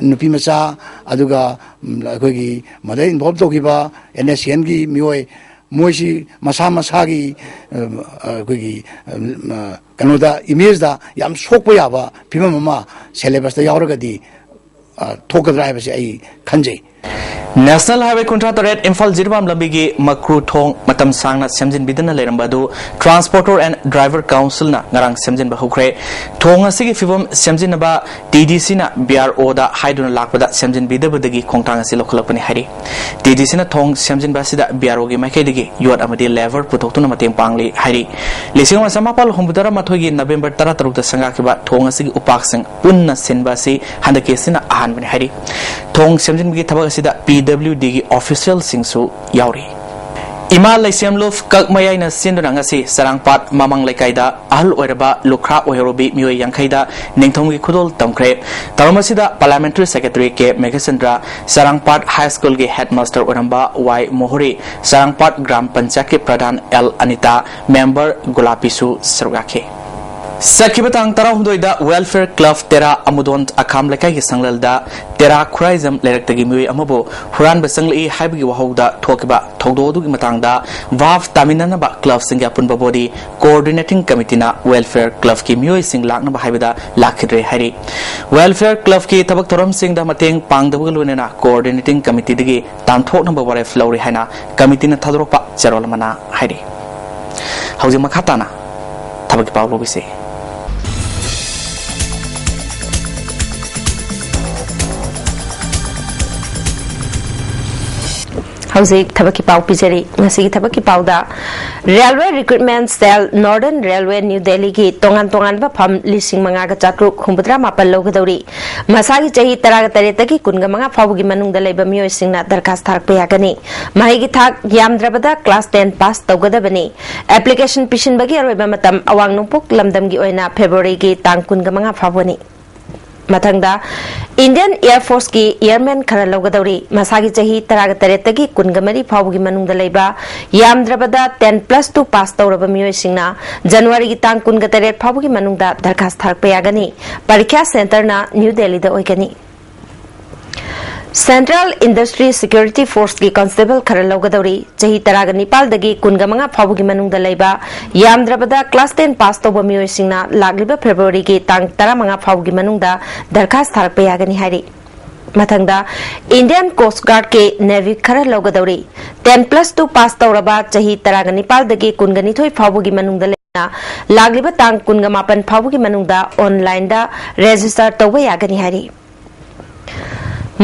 ꯅꯨꯄꯤ ꯃꯆꯥ, ꯑꯗꯨꯒ, ꯎꯝ, ꯑꯩꯈꯣꯏꯒꯤ ꯃꯗ ꯏꯟꯚꯣꯜꯕ ꯇꯧꯈꯤꯕ ꯑꯦꯟ ꯑꯦꯁ ꯁꯤ ꯑꯦꯟꯒꯤ ꯃꯤꯑꯣꯏ ꯃꯣꯏꯁꯤ ꯃꯁꯥ ꯃꯁꯥꯒꯤ, ꯑ, ꯑꯩꯈꯣꯏꯒꯤ, ꯑ, ꯀꯩꯅꯣꯗ, ꯏꯃꯦꯖꯇ ꯌꯥꯝ ꯁꯣꯛꯄ ꯌꯥꯕ ꯐꯤꯕꯝ ꯑꯃ ꯁꯦꯂꯦꯕꯁꯇ ꯌꯥꯎꯔꯒꯗꯤ, ꯑ, ꯊꯣꯛꯀꯗ꯭ꯔꯥ ꯍꯥꯏꯕꯁꯤ ꯑꯩ ꯈꯟꯖꯩ꯫ ꯅꯦꯁꯅꯦꯜ ꯍꯥꯏꯋꯦ ꯀꯨꯟꯊ꯭ꯔꯥ ꯇꯔꯦꯠ ꯏꯝꯐꯥꯜ ꯖꯤꯔꯤꯕꯥꯝ ꯂꯝꯕꯤꯒꯤ ꯃꯀ꯭ꯔꯨ ꯊꯣꯡ ꯃꯇꯝ ꯁꯥꯡꯅ ꯁꯦꯝꯖꯤꯟꯕꯤꯗꯅ ꯂꯩꯔꯝꯕ ꯑꯗꯨ Transporter and Driver Councilꯅ ꯉꯔꯥꯡ ꯁꯦꯝꯖꯤꯟꯕ ꯍꯧꯈ꯭ꯔꯦ꯫ ꯊꯣꯡ ꯑꯁꯤꯒꯤ ꯐꯤꯕꯝ ꯁꯦꯝꯖꯤꯟꯅꯕ ꯇꯤ ꯗꯤ ꯁꯤꯅ ꯕꯤ ꯑꯥꯔ ꯑꯣꯗ ꯍꯥꯏꯗꯨꯅ ꯂꯥꯛꯄꯗ ꯁꯦꯝꯖꯤꯟꯕꯤꯗꯕꯗꯒꯤ ꯈꯣꯡꯊꯥꯡ ꯑꯁꯤ ꯂꯧꯈꯠꯂꯛꯄꯅꯤ ꯍꯥꯏꯔꯤ꯫ ꯇꯤ ꯗꯤ ꯁꯤꯅ ꯊꯣꯡ ꯁꯦꯝꯖꯤꯟꯕ ꯑꯁꯤꯗ ꯕꯤ ꯑꯥꯔ ꯑꯣꯒꯤ ꯃꯥꯏꯀꯩꯗꯒꯤ ꯌꯣꯠ ꯑꯃꯗꯤ ꯂꯦꯚꯔ ꯄꯨꯊꯣꯛꯇꯨꯅ ꯃꯇꯦꯡ ꯄꯥꯡꯂꯤ ꯍꯥꯏꯔꯤ꯫ ꯂꯤꯁꯤꯡ ꯑꯃ ꯆꯃꯥꯄꯜ ꯍꯨꯝꯐꯨꯇꯔꯥ ꯃꯥꯊꯣꯏꯒꯤ ꯅꯕꯦꯝꯕꯔ ꯇꯔꯥꯇꯔꯨꯛꯇ ꯁꯪꯒꯥꯈꯤꯕ ꯊꯣꯡ ꯑꯁꯤꯒꯤ ꯎꯄꯥꯛꯁꯤꯡ ꯄꯨꯟꯅ ꯁꯤꯟꯕ ꯑꯁꯤ ꯍꯟꯗꯛꯀꯤ ꯑꯁꯤꯅ ꯑꯍꯥꯟꯕꯅꯤ ꯍꯥꯏꯔꯤ꯫ ꯊꯣꯡ ꯁꯦꯝꯖꯤꯟꯕꯒꯤ ꯊꯕꯛ ꯑꯁꯤꯗ ꯄꯤ ꯗꯕ꯭ꯂꯤꯎ ꯗꯤꯒꯤ ꯑꯣꯐꯤꯁꯤꯌꯦꯜꯁꯤꯡꯁꯨ ꯌꯥꯎꯔꯤ꯫ ꯏꯃꯥ ꯂꯩꯁꯦꯝꯂꯨꯞ ꯀꯛꯃꯌꯥꯏꯅ ꯁꯤꯟꯗꯨꯅ ꯉꯁꯤ ꯆꯔꯥꯡꯄꯥꯠ ꯃꯃꯥꯡ ꯂꯩꯀꯥꯏꯗ ꯑꯍꯜ ꯑꯣꯏꯔꯕ ꯂꯨꯈ꯭ꯔꯥ ꯑꯣꯏꯍꯧꯔꯕꯤ ꯃꯤꯑꯣꯏ ꯌꯥꯡꯈꯩꯗ ꯅꯤꯡꯊꯧꯒꯤ ꯈꯨꯗꯣꯜ ꯇꯝꯈ꯭ꯔꯦ꯫ ꯊꯧꯔꯝ ꯑꯁꯤꯗ ꯄꯥꯔꯂꯤꯌꯥꯃꯦꯟꯇꯔꯤ ꯁꯦꯀ꯭ꯔꯦꯇꯔꯤ ꯀꯦ ꯃꯦꯘꯆꯟꯗ꯭ꯔ, ꯆꯔꯥꯡꯄꯥꯠ ꯍꯥꯏ ꯁ꯭ꯀꯨꯜꯒꯤ ꯍꯦꯗꯃꯥꯁꯇꯔ ꯑꯣꯏꯔꯝꯕ ꯋꯥꯏ ꯃꯣꯍꯣꯔꯤ, ꯆꯔꯥꯡꯄꯥꯠ ꯒ꯭ꯔꯥꯝ ꯄꯟꯆꯥꯌꯠꯀꯤ ꯄ꯭ꯔꯙꯥꯟ ꯑꯦꯜ ꯑꯅꯤꯇꯥ, ꯃꯦꯝꯕꯔ ꯒꯨꯂꯥꯄꯤꯁꯨ ꯁꯔꯨꯛ ꯌꯥꯈꯤ꯫ ꯆꯠꯈꯤꯕ ꯇꯥꯡ ꯇꯔꯥꯍꯨꯝꯗꯣꯏꯗ Welfare Club ꯇꯦꯔꯥ ꯑꯃꯨꯗꯣꯟ ꯑꯈꯥꯝ ꯂꯩꯀꯥꯏꯒꯤ ꯁꯪꯂꯦꯜꯗ ꯇꯦꯔꯥ ꯈꯨꯔꯥꯏꯖꯝ ꯂꯩꯔꯛꯇꯒꯤ ꯃꯤꯑꯣꯏ ꯑꯃꯕꯨ ꯍꯨꯔꯥꯟꯕ ꯆꯪꯂꯛꯏ ꯍꯥꯏꯕꯒꯤ ꯋꯥꯍꯧꯗ ꯊꯣꯛꯈꯤꯕ ꯊꯧꯗꯣꯛ ꯑꯗꯨꯒꯤ ꯃꯇꯥꯡꯗ ꯚꯥꯞ ꯇꯥꯃꯤꯟꯅꯅꯕ clubꯁꯤꯡꯒꯤ ꯑꯄꯨꯟꯕ body coordinating committeeꯅ Welfare Clubꯀꯤ ꯃꯤꯑꯣꯏꯁꯤꯡ ꯂꯥꯛꯅꯕ ꯍꯥꯏꯕꯗ ꯂꯥꯛꯈꯤꯗ꯭ꯔꯦ ꯍꯥꯏꯔꯤ꯫ Welfare Clubꯀꯤ ꯊꯕꯛ ꯊꯧꯔꯝꯁꯤꯡꯗ ꯃꯇꯦꯡ ꯄꯥꯡꯗꯕꯒ ꯂꯣꯏꯅꯅ coordinating committeeꯗꯒꯤ ꯇꯥꯟꯊꯣꯛꯅꯕ ꯋꯥꯔꯦꯞ ꯂꯧꯔꯦ ꯍꯥꯏꯅ committeeꯅ ꯊꯥꯗꯣꯔꯛꯄ ꯆꯦꯔꯣꯜ ꯑꯃꯅ ꯍꯥꯏꯔꯤ꯫ ꯍꯧꯖꯤꯛ ꯃꯈꯥ ꯇꯥꯅ ꯊꯕꯛꯀꯤ ꯄꯥꯎ ꯂꯧꯕꯤꯁꯤ꯫ ꯍꯧꯖꯤꯛ ꯊꯕꯛꯀꯤ ꯄꯥꯎ ꯄꯤꯖꯔꯤ꯫ ꯉꯁꯤꯒꯤ ꯊꯕꯛꯀꯤ ꯄꯥꯎꯗ, Railway Recruitment Cell, Northern Railway, New Delhiꯒꯤ ꯇꯣꯉꯥꯟ ꯇꯣꯉꯥꯟꯕ ꯐꯝ ꯂꯤꯁꯤꯡ ꯃꯉꯥꯒ ꯆꯥꯇ꯭ꯔꯨꯛ ꯍꯨꯝꯐꯨꯇꯔꯥ ꯃꯥꯄꯜ ꯂꯧꯒꯗꯧꯔꯤ꯫ ꯃꯁꯥꯒꯤ ꯆꯍꯤ ꯇꯔꯥꯒ ꯇꯔꯦꯠꯇꯒꯤ ꯀꯨꯟꯒ ꯃꯉꯥ ꯐꯥꯎꯕꯒꯤ ꯃꯅꯨꯡꯗ ꯂꯩꯕ ꯃꯤꯑꯣꯏꯁꯤꯡꯅ ꯗꯔꯈꯥꯁ ꯊꯥꯔꯛꯄ ꯌꯥꯒꯅꯤ꯫ ꯃꯍꯩꯒꯤ ꯊꯥꯛ ꯌꯥꯝꯗ꯭ꯔꯕꯗ class ten pass ꯇꯧꯒꯗꯕꯅꯤ꯫ Application ꯄꯤꯁꯤꯟꯕꯒꯤ ꯑꯔꯣꯏꯕ ꯃꯇꯝ ꯑꯋꯥꯡ ꯅꯣꯡꯄꯣꯛ ꯂꯝꯗꯝꯒꯤ ꯑꯣꯏꯅ Februaryꯒꯤ ꯇꯥꯡ ꯀꯨꯟꯒ ꯃꯉꯥ ꯐꯥꯎꯕꯅꯤ꯫ ꯃꯊꯪꯗ, Indian Air Forceꯀꯤ airman ꯈꯔ ꯂꯧꯒꯗꯧꯔꯤ꯫ ꯃꯁꯥꯒꯤ ꯆꯍꯤ ꯇꯔꯥꯒ ꯇꯔꯦꯠꯇꯒꯤ ꯀꯨꯟꯒ ꯃꯔꯤ ꯐꯥꯎꯕꯒꯤ ꯃꯅꯨꯡꯗ ꯂꯩꯕ, ꯌꯥꯝꯗ꯭ꯔꯕꯗ ten plus two pass ꯇꯧꯔꯕ ꯃꯤꯑꯣꯏꯁꯤꯡꯅ Januaryꯒꯤ ꯇꯥꯡ ꯀꯨꯟꯒ ꯇꯔꯦꯠ ꯐꯥꯎꯕꯒꯤ ꯃꯅꯨꯡꯗ ꯗꯔꯈꯥꯁ ꯊꯥꯔꯛꯄ ꯌꯥꯒꯅꯤ꯫ ꯄꯔꯤꯈ꯭ꯌꯥ centreꯅ New Delhiꯗ ꯑꯣꯏꯒꯅꯤ꯫ Central Industry Security Forceꯀꯤ constable ꯈꯔ ꯂꯧꯒꯗꯧꯔꯤ꯫ ꯆꯍꯤ ꯇꯔꯥꯒ ꯅꯤꯄꯥꯜꯗꯒꯤ ꯀꯨꯟꯒ ꯃꯉꯥ ꯐꯥꯎꯕꯒꯤ ꯃꯅꯨꯡꯗ ꯂꯩꯕ, ꯌꯥꯝꯗ꯭ꯔꯕꯗ class ten pass ꯇꯧꯕ ꯃꯤꯑꯣꯏꯁꯤꯡꯅ ꯂꯥꯛꯂꯤꯕ Februaryꯒꯤ ꯇꯥꯡ ꯇꯔꯥꯃꯉꯥ ꯐꯥꯎꯕꯒꯤ ꯃꯅꯨꯡꯗ ꯗꯔꯈꯥꯁ ꯊꯥꯔꯛꯄ ꯌꯥꯒꯅꯤ ꯍꯥꯏꯔꯤ꯫ ꯃꯊꯪꯗ, Indian Coast Guardꯀꯤ navvy ꯈꯔ ꯂꯧꯒꯗꯧꯔꯤ꯫ Ten plus two pass ꯇꯧꯔꯕ, ꯆꯍꯤ ꯇꯔꯥꯒ ꯅꯤꯄꯥꯜꯗꯒꯤ ꯀꯨꯟꯒ ꯅꯤꯊꯣꯏ ꯐꯥꯎꯕꯒꯤ ꯃꯅꯨꯡꯗ ꯂꯩꯅ, ꯂꯥꯛꯂꯤꯕ ꯇꯥꯡ ꯀꯨꯟꯒ ꯃꯥꯄꯜ ꯐꯥꯎꯕꯒꯤ ꯃꯅꯨꯡꯗ onlineꯗ register ꯇꯧꯕ ꯌꯥꯒꯅꯤ ꯍꯥꯏꯔꯤ꯫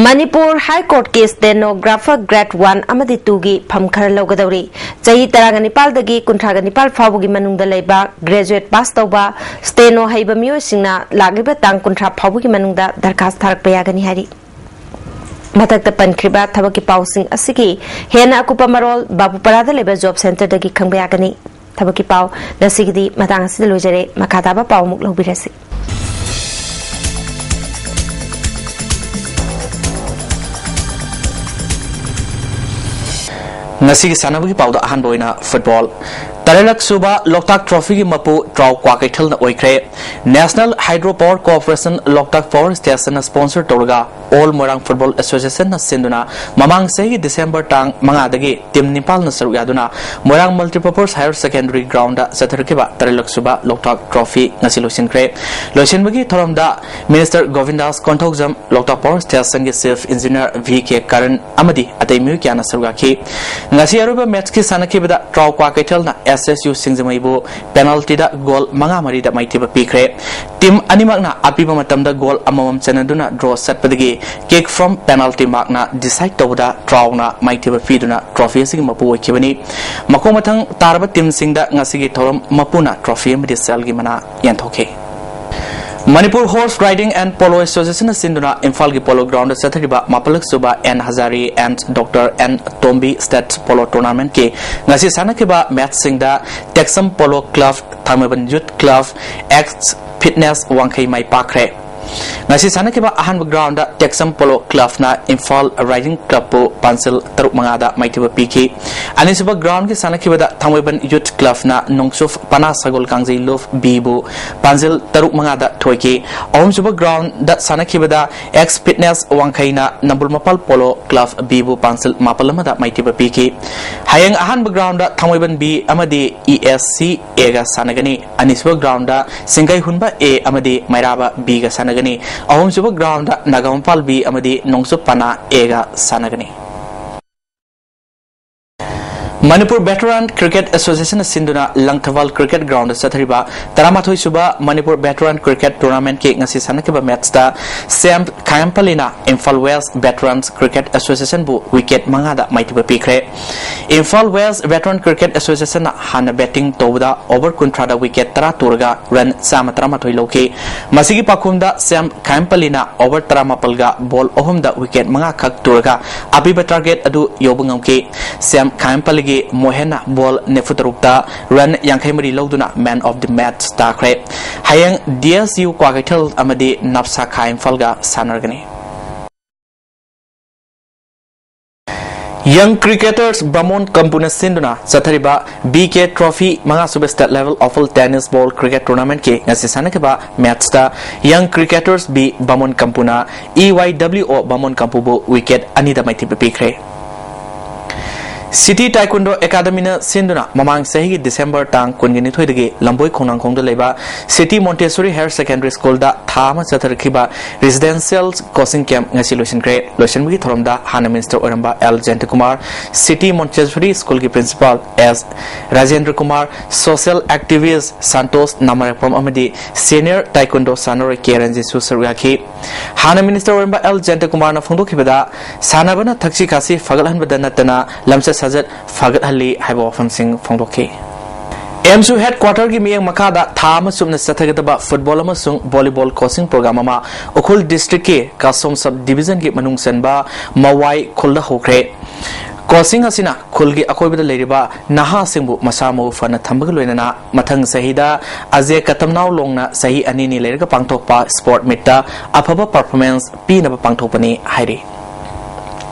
Manipur High Courtꯀꯤ stenographer grade one ꯑꯃꯗꯤ twoꯒꯤ ꯐꯝ ꯈꯔ ꯂꯧꯒꯗꯧꯔꯤ꯫ ꯆꯍꯤ ꯇꯔꯥꯒ ꯅꯤꯄꯥꯜꯗꯒꯤ ꯀꯨꯟꯊ꯭ꯔꯥꯒ ꯅꯤꯄꯥꯜ ꯐꯥꯎꯕꯒꯤ ꯃꯅꯨꯡꯗ ꯂꯩꯕ, graduate pass ꯇꯧꯕ, steno ꯍꯩꯕ ꯃꯤꯑꯣꯏꯁꯤꯡꯅ ꯂꯥꯛꯂꯤꯕ ꯇꯥꯡ ꯀꯨꯟꯊ꯭ꯔꯥ ꯐꯥꯎꯕꯒꯤ ꯃꯅꯨꯡꯗ ꯗꯔꯈꯥꯁ ꯊꯥꯔꯛꯄ ꯌꯥꯒꯅꯤ ꯍꯥꯏꯔꯤ꯫ ꯃꯊꯛꯇ ꯄꯟꯈ꯭ꯔꯤꯕ ꯊꯕꯛꯀꯤ ꯄꯥꯎꯁꯤꯡ ꯑꯁꯤꯒꯤ ꯍꯦꯟꯅ ꯑꯀꯨꯞꯄ ꯃꯔꯣꯜ ꯕꯥꯕꯨꯄꯥꯔꯥꯗ ꯂꯩꯕ job centreꯗꯒꯤ ꯈꯪꯕ ꯌꯥꯒꯅꯤ꯫ ꯊꯕꯛꯀꯤ ꯄꯥꯎ ꯉꯁꯤꯒꯤꯗꯤ ꯃꯇꯥꯡ ꯑꯁꯤꯗ ꯂꯣꯏꯖꯔꯦ꯫ ꯃꯈꯥ ꯇꯥꯕ ꯄꯥꯎ ꯑꯃꯨꯛ ꯂꯧꯕꯤꯔꯁꯤ꯫ ꯉꯁꯤꯒꯤ ꯁꯥꯟꯅꯕꯒꯤ ꯄꯥꯎꯗ ꯑꯍꯥꯟꯕ ꯑꯣꯏꯅ football꯫ ꯇꯔꯦꯠꯂꯛ ꯁꯨꯕ ꯂꯣꯛꯇꯥꯛ ꯇ꯭ꯔꯣꯐꯤꯒꯤ ꯃꯄꯨ ꯇ꯭ꯔꯥꯎ ꯀ꯭ꯋꯥꯀꯩꯊꯦꯜꯅ ꯑꯣꯏꯈ꯭ꯔꯦ꯫ National Hydro Power Corporation ꯂꯣꯛꯇꯥꯛ Power Stationꯅ sponsor ꯇꯧꯔꯒ All Moirang Football Associationꯅ ꯁꯤꯟꯗꯨꯅ ꯃꯃꯥꯡ ꯆꯍꯤꯒꯤ December ꯇꯥꯡ ꯃꯉꯥꯗꯒꯤ team ꯅꯤꯄꯥꯜꯅ ꯁꯔꯨꯛ ꯌꯥꯗꯨꯅ Moirang Multipurpose Higher Secondary Groundꯗ ꯆꯠꯊꯔꯛꯈꯤꯕ ꯇꯔꯦꯠꯂꯛ ꯁꯨꯕ ꯂꯣꯛꯇꯥꯛ ꯇ꯭ꯔꯣꯐꯤ ꯉꯁꯤ ꯂꯣꯏꯁꯤꯟꯈ꯭ꯔꯦ꯫ ꯂꯣꯏꯁꯤꯟꯕꯒꯤ ꯊꯧꯔꯝꯗ Minister ꯒꯣꯕꯤꯟꯗꯥꯁ ꯀꯣꯟꯊꯧꯖꯝ, ꯂꯣꯛꯇꯥꯛ Power Stationꯒꯤ Chief Engineer V K Karan ꯑꯃꯗꯤ ꯑꯇꯩ ꯃꯤꯑꯣꯏ ꯀꯌꯥꯅ ꯁꯔꯨꯛ ꯌꯥꯈꯤ꯫ ꯉꯁꯤ ꯑꯔꯣꯏꯕ matchꯀꯤ ꯁꯥꯟꯅꯈꯤꯕꯗ ꯇ꯭ꯔꯥꯎ ꯀ꯭ꯋꯥꯀꯩꯊꯦꯜꯅ S S U ꯁꯤꯡꯖꯃꯩꯕꯨ penaltyꯗ goal ꯃꯉꯥ ꯃꯔꯤꯗ ꯃꯥꯏꯊꯤꯕ ꯄꯤꯈ꯭ꯔꯦ꯫ Team ꯑꯅꯤꯃꯛꯅ ꯑꯄꯤꯕ ꯃꯇꯝꯗ goal ꯑꯃꯃꯝ ꯆꯟꯅꯗꯨꯅ draw ꯆꯠꯄꯗꯒꯤ kick from penalty markꯅ decide ꯇꯧꯕꯗ ꯇ꯭ꯔꯥꯎꯅ ꯃꯥꯏꯊꯤꯕ ꯄꯤꯗꯨꯅ trophy ꯑꯁꯤꯒꯤ ꯃꯄꯨ ꯑꯣꯏꯈꯤꯕꯅꯤ꯫ ꯃꯈꯣꯡ ꯃꯊꯪ ꯇꯥꯔꯕ teamꯁꯤꯡꯗ ꯉꯁꯤꯒꯤ ꯊꯧꯔꯝ ꯃꯄꯨꯅ trophy ꯑꯃꯗꯤ ꯁꯦꯜꯒꯤ ꯃꯅꯥ ꯌꯦꯟꯊꯣꯛꯈꯤ꯫ Manipur Horse Riding and Polo Associationꯅ ꯁꯤꯟꯗꯨꯅ ꯏꯝꯐꯥꯜꯒꯤ Polo Groundꯗ ꯆꯠꯊꯔꯤꯕ ꯃꯥꯄꯜꯂꯛ ꯁꯨꯕ N Hazari and Doctor N Tombi State Polo Tournamentꯀꯤ ꯉꯁꯤ ꯁꯥꯟꯅꯈꯤꯕ matchꯁꯤꯡꯗ Texam Polo Club, ꯊꯥꯡꯃꯩꯕꯟ Youth Club, X Fitness ꯋꯥꯡꯈꯩ ꯃꯥꯏ ꯄꯥꯛꯈ꯭ꯔꯦ꯫ ꯉꯁꯤ ꯁꯥꯟꯅꯈꯤꯕ ꯑꯍꯥꯟꯕ groundꯗ Texam Polo Clubꯅ Imphal Riding Clubꯄꯨ ꯄꯥꯟꯖꯜ ꯇꯔꯨꯛ ꯃꯉꯥꯗ ꯃꯥꯏꯊꯤꯕ ꯄꯤꯈꯤ꯫ ꯑꯅꯤꯁꯨꯕ groundꯒꯤ ꯁꯥꯟꯅꯈꯤꯕꯗ ꯊꯥꯡꯃꯩꯕꯟ Youth Clubꯅ ꯅꯣꯡꯆꯨꯞ ꯄꯅꯥ ꯁꯒꯣꯜ ꯀꯥꯡꯖꯩ Love Bꯕꯨ ꯄꯥꯟꯖꯜ ꯇꯔꯨꯛ ꯃꯉꯥꯗ ꯊꯣꯏꯈꯤ꯫ ꯑꯍꯨꯝꯁꯨꯕ groundꯗ ꯁꯥꯟꯅꯈꯤꯕꯗ X Fitness ꯋꯥꯡꯈꯩꯅ ꯅꯝꯕꯨꯜ ꯃꯄꯥꯜ Polo Club Bꯕꯨ ꯄꯥꯟꯖꯜ ꯃꯥꯄꯜ ꯑꯃꯗ ꯃꯥꯏꯊꯤꯕ ꯄꯤꯈꯤ꯫ ꯍꯌꯦꯡ ꯑꯍꯥꯟꯕ groundꯗ ꯊꯥꯡꯃꯩꯕꯟ B ꯑꯃꯗꯤ E S C Aꯒ ꯁꯥꯟꯅꯒꯅꯤ꯫ ꯑꯅꯤꯁꯨꯕ groundꯗ ꯁꯤꯡꯒꯩ ꯍꯨꯟꯕ A ꯑꯃꯗꯤ ꯃꯩꯔꯥꯕ Bꯒ ꯁꯥꯟꯅꯒꯅꯤ꯫ ꯑꯍꯨꯝꯁꯨꯕ groundꯗ ꯅꯥꯒꯥꯃꯄꯥꯜ B ꯑꯃꯗꯤ ꯅꯣꯡꯆꯨꯞ ꯄꯅꯥ Aꯒ ꯁꯥꯟꯅꯒꯅꯤ꯫ Manipur Veteran Cricket Associationꯅ ꯁꯤꯟꯗꯨꯅ ꯂꯪꯊꯕꯥꯜ Cricket Groundꯗ ꯆꯠꯊꯔꯤꯕ ꯇꯔꯥꯃꯥꯊꯣꯏ ꯁꯨꯕ Manipur Veteran Cricket Tournamentꯀꯤ ꯉꯁꯤ ꯁꯥꯟꯅꯈꯤꯕ matchꯇ Sam ꯈꯥꯌꯝꯄꯜꯂꯤꯅ Imphal West Veterans Cricket Associationꯕꯨ wicket ꯃꯉꯥꯗ ꯃꯥꯏꯊꯤꯕ ꯄꯤꯈ꯭ꯔꯦ꯫ Imphal West Veteran Cricket Associationꯅ ꯍꯥꯟꯅ batting ꯇꯧꯕꯗ over ꯀꯨꯟꯊ꯭ꯔꯥꯗ wicket ꯇꯔꯥ ꯇꯨꯔꯒ run ꯆꯥꯝꯃ ꯇꯔꯥꯃꯥꯊꯣꯏ ꯂꯧꯈꯤ꯫ ꯃꯁꯤꯒꯤ ꯄꯥꯈꯨꯝꯗ Sam ꯈꯥꯌꯝꯄꯜꯂꯤꯅ over ꯇꯔꯥꯃꯥꯄꯜꯒ ball ꯑꯍꯨꯝꯗ wicket ꯃꯉꯥ ꯈꯛ ꯇꯨꯔꯒ ꯑꯄꯤꯕ target ꯑꯗꯨ ꯌꯧꯕ ꯉꯝꯈꯤ꯫ Sam ꯈꯥꯌꯝꯄꯜꯂꯤꯒꯤ ꯃꯣꯍꯦꯟꯅ ball ꯅꯤꯐꯨ ꯇꯔꯨꯛꯇ run ꯌꯥꯡꯈꯩ ꯃꯔꯤ ꯂꯧꯗꯨꯅ man of the match ꯇꯥꯈ꯭ꯔꯦ꯫ ꯍꯌꯦꯡ D S U ꯀ꯭ꯋꯥꯀꯩꯊꯦꯜ ꯑꯃꯗꯤ ꯅꯞꯁꯥ ꯈꯥ ꯏꯝꯐꯥꯜꯒ ꯁꯥꯟꯅꯔꯒꯅꯤ꯫ Young Cricketers ꯕꯥꯃꯣꯟ ꯀꯝꯄꯨꯅ ꯁꯤꯟꯗꯨꯅ ꯆꯠꯊꯔꯤꯕ B K Trophy ꯃꯉꯥꯁꯨꯕ State Level Oval Tennis Ball Cricket Tournamentꯀꯤ ꯉꯁꯤ ꯁꯥꯟꯅꯈꯤꯕ matchꯇ Young Cricketers B ꯕꯥꯃꯣꯟ ꯀꯝꯄꯨꯅ E Y W O ꯕꯥꯃꯣꯟ ꯀꯝꯄꯨꯕꯨ wicket ꯑꯅꯤꯗ ꯃꯥꯏꯊꯤꯕ ꯄꯤꯈ꯭ꯔꯦ꯫ City Taekwondo Academyꯅ ꯁꯤꯟꯗꯨꯅ ꯃꯃꯥꯡ ꯆꯍꯤꯒꯤ December ꯇꯥꯡ ꯀꯨꯟꯒ ꯅꯤꯊꯣꯏꯗꯒꯤ ꯂꯝꯕꯣꯏ ꯈꯣꯡꯅꯥꯡꯈꯣꯡꯗ ꯂꯩꯕ City Montessori Higher Secondary Schoolꯗ ꯊꯥ ꯑꯃ ꯆꯠꯊꯔꯛꯈꯤꯕ residential coaching camp ꯉꯁꯤ ꯂꯣꯏꯁꯤꯟꯈ꯭ꯔꯦ꯫ ꯂꯣꯏꯁꯤꯟꯕꯒꯤ ꯊꯧꯔꯝꯗ ꯍꯥꯟꯅ minister ꯑꯣꯏꯔꯝꯕ L ꯖꯌꯟꯇꯀꯨꯃꯥꯔ, City Montessori Schoolꯒꯤ principal S Rajendra Kumar, social activist Santosh ꯅꯥꯃꯔꯦꯛꯄꯝ ꯑꯃꯗꯤ senior taekwondo ꯁꯥꯟꯅꯔꯣꯏ ꯀꯦ ꯔꯟꯖꯤꯠꯁꯨ ꯁꯔꯨꯛ ꯌꯥꯈꯤ꯫ ꯍꯥꯟꯅ minister ꯑꯣꯏꯔꯝꯕ L ꯖꯌꯟꯇꯀꯨꯃꯥꯔꯅ ꯐꯣꯡꯗꯣꯛꯈꯤꯕꯗ, ꯁꯥꯟꯅꯕꯅ ꯊꯛꯁꯤ ꯈꯥꯁꯤ ꯐꯒꯠꯍꯟꯕꯗ ꯅꯠꯇꯅ ꯂꯝꯆꯠ ꯁꯥꯖꯠ ꯐꯒꯠꯍꯜꯂꯤ ꯍꯥꯏꯕ ꯋꯥꯐꯝꯁꯤꯡ ꯐꯣꯡꯗꯣꯛꯈꯤ꯫ AMSU headquarterꯒꯤ ꯃꯤꯠꯌꯦꯡ ꯃꯈꯥꯗ ꯊꯥ ꯑꯃ ꯆꯨꯞꯅ ꯆꯠꯊꯒꯗꯕ football ꯑꯃꯁꯨꯡ volleyball coaching program ꯑꯃ ꯎꯈ꯭ꯔꯨꯜ districtꯀꯤ ꯀꯥꯁꯣꯝ sub divisionꯒꯤ ꯃꯅꯨꯡ ꯆꯟꯕ ꯃꯋꯥꯏ ꯈꯨꯜꯗ ꯍꯧꯈ꯭ꯔꯦ꯫ Coaching ꯑꯁꯤꯅ ꯈꯨꯜꯒꯤ ꯑꯀꯣꯏꯕꯗ ꯂꯩꯔꯤꯕ ꯅꯍꯥꯁꯤꯡꯕꯨ ꯃꯁꯥ ꯃꯎ ꯐꯅ ꯊꯝꯕꯒ ꯂꯣꯏꯅꯅ ꯃꯊꯪ ꯆꯍꯤꯗ ꯑꯖꯦ ꯀꯇꯝꯅꯥꯎ ꯂꯣꯡꯅ ꯆꯍꯤ ꯑꯅꯤꯅꯤ ꯂꯩꯔꯒ ꯄꯥꯡꯊꯣꯛꯄ sport meetꯇ ꯑꯐꯕ performance ꯄꯤꯅꯕ ꯄꯥꯡꯊꯣꯛꯄꯅꯤ ꯍꯥꯏꯔꯤ꯫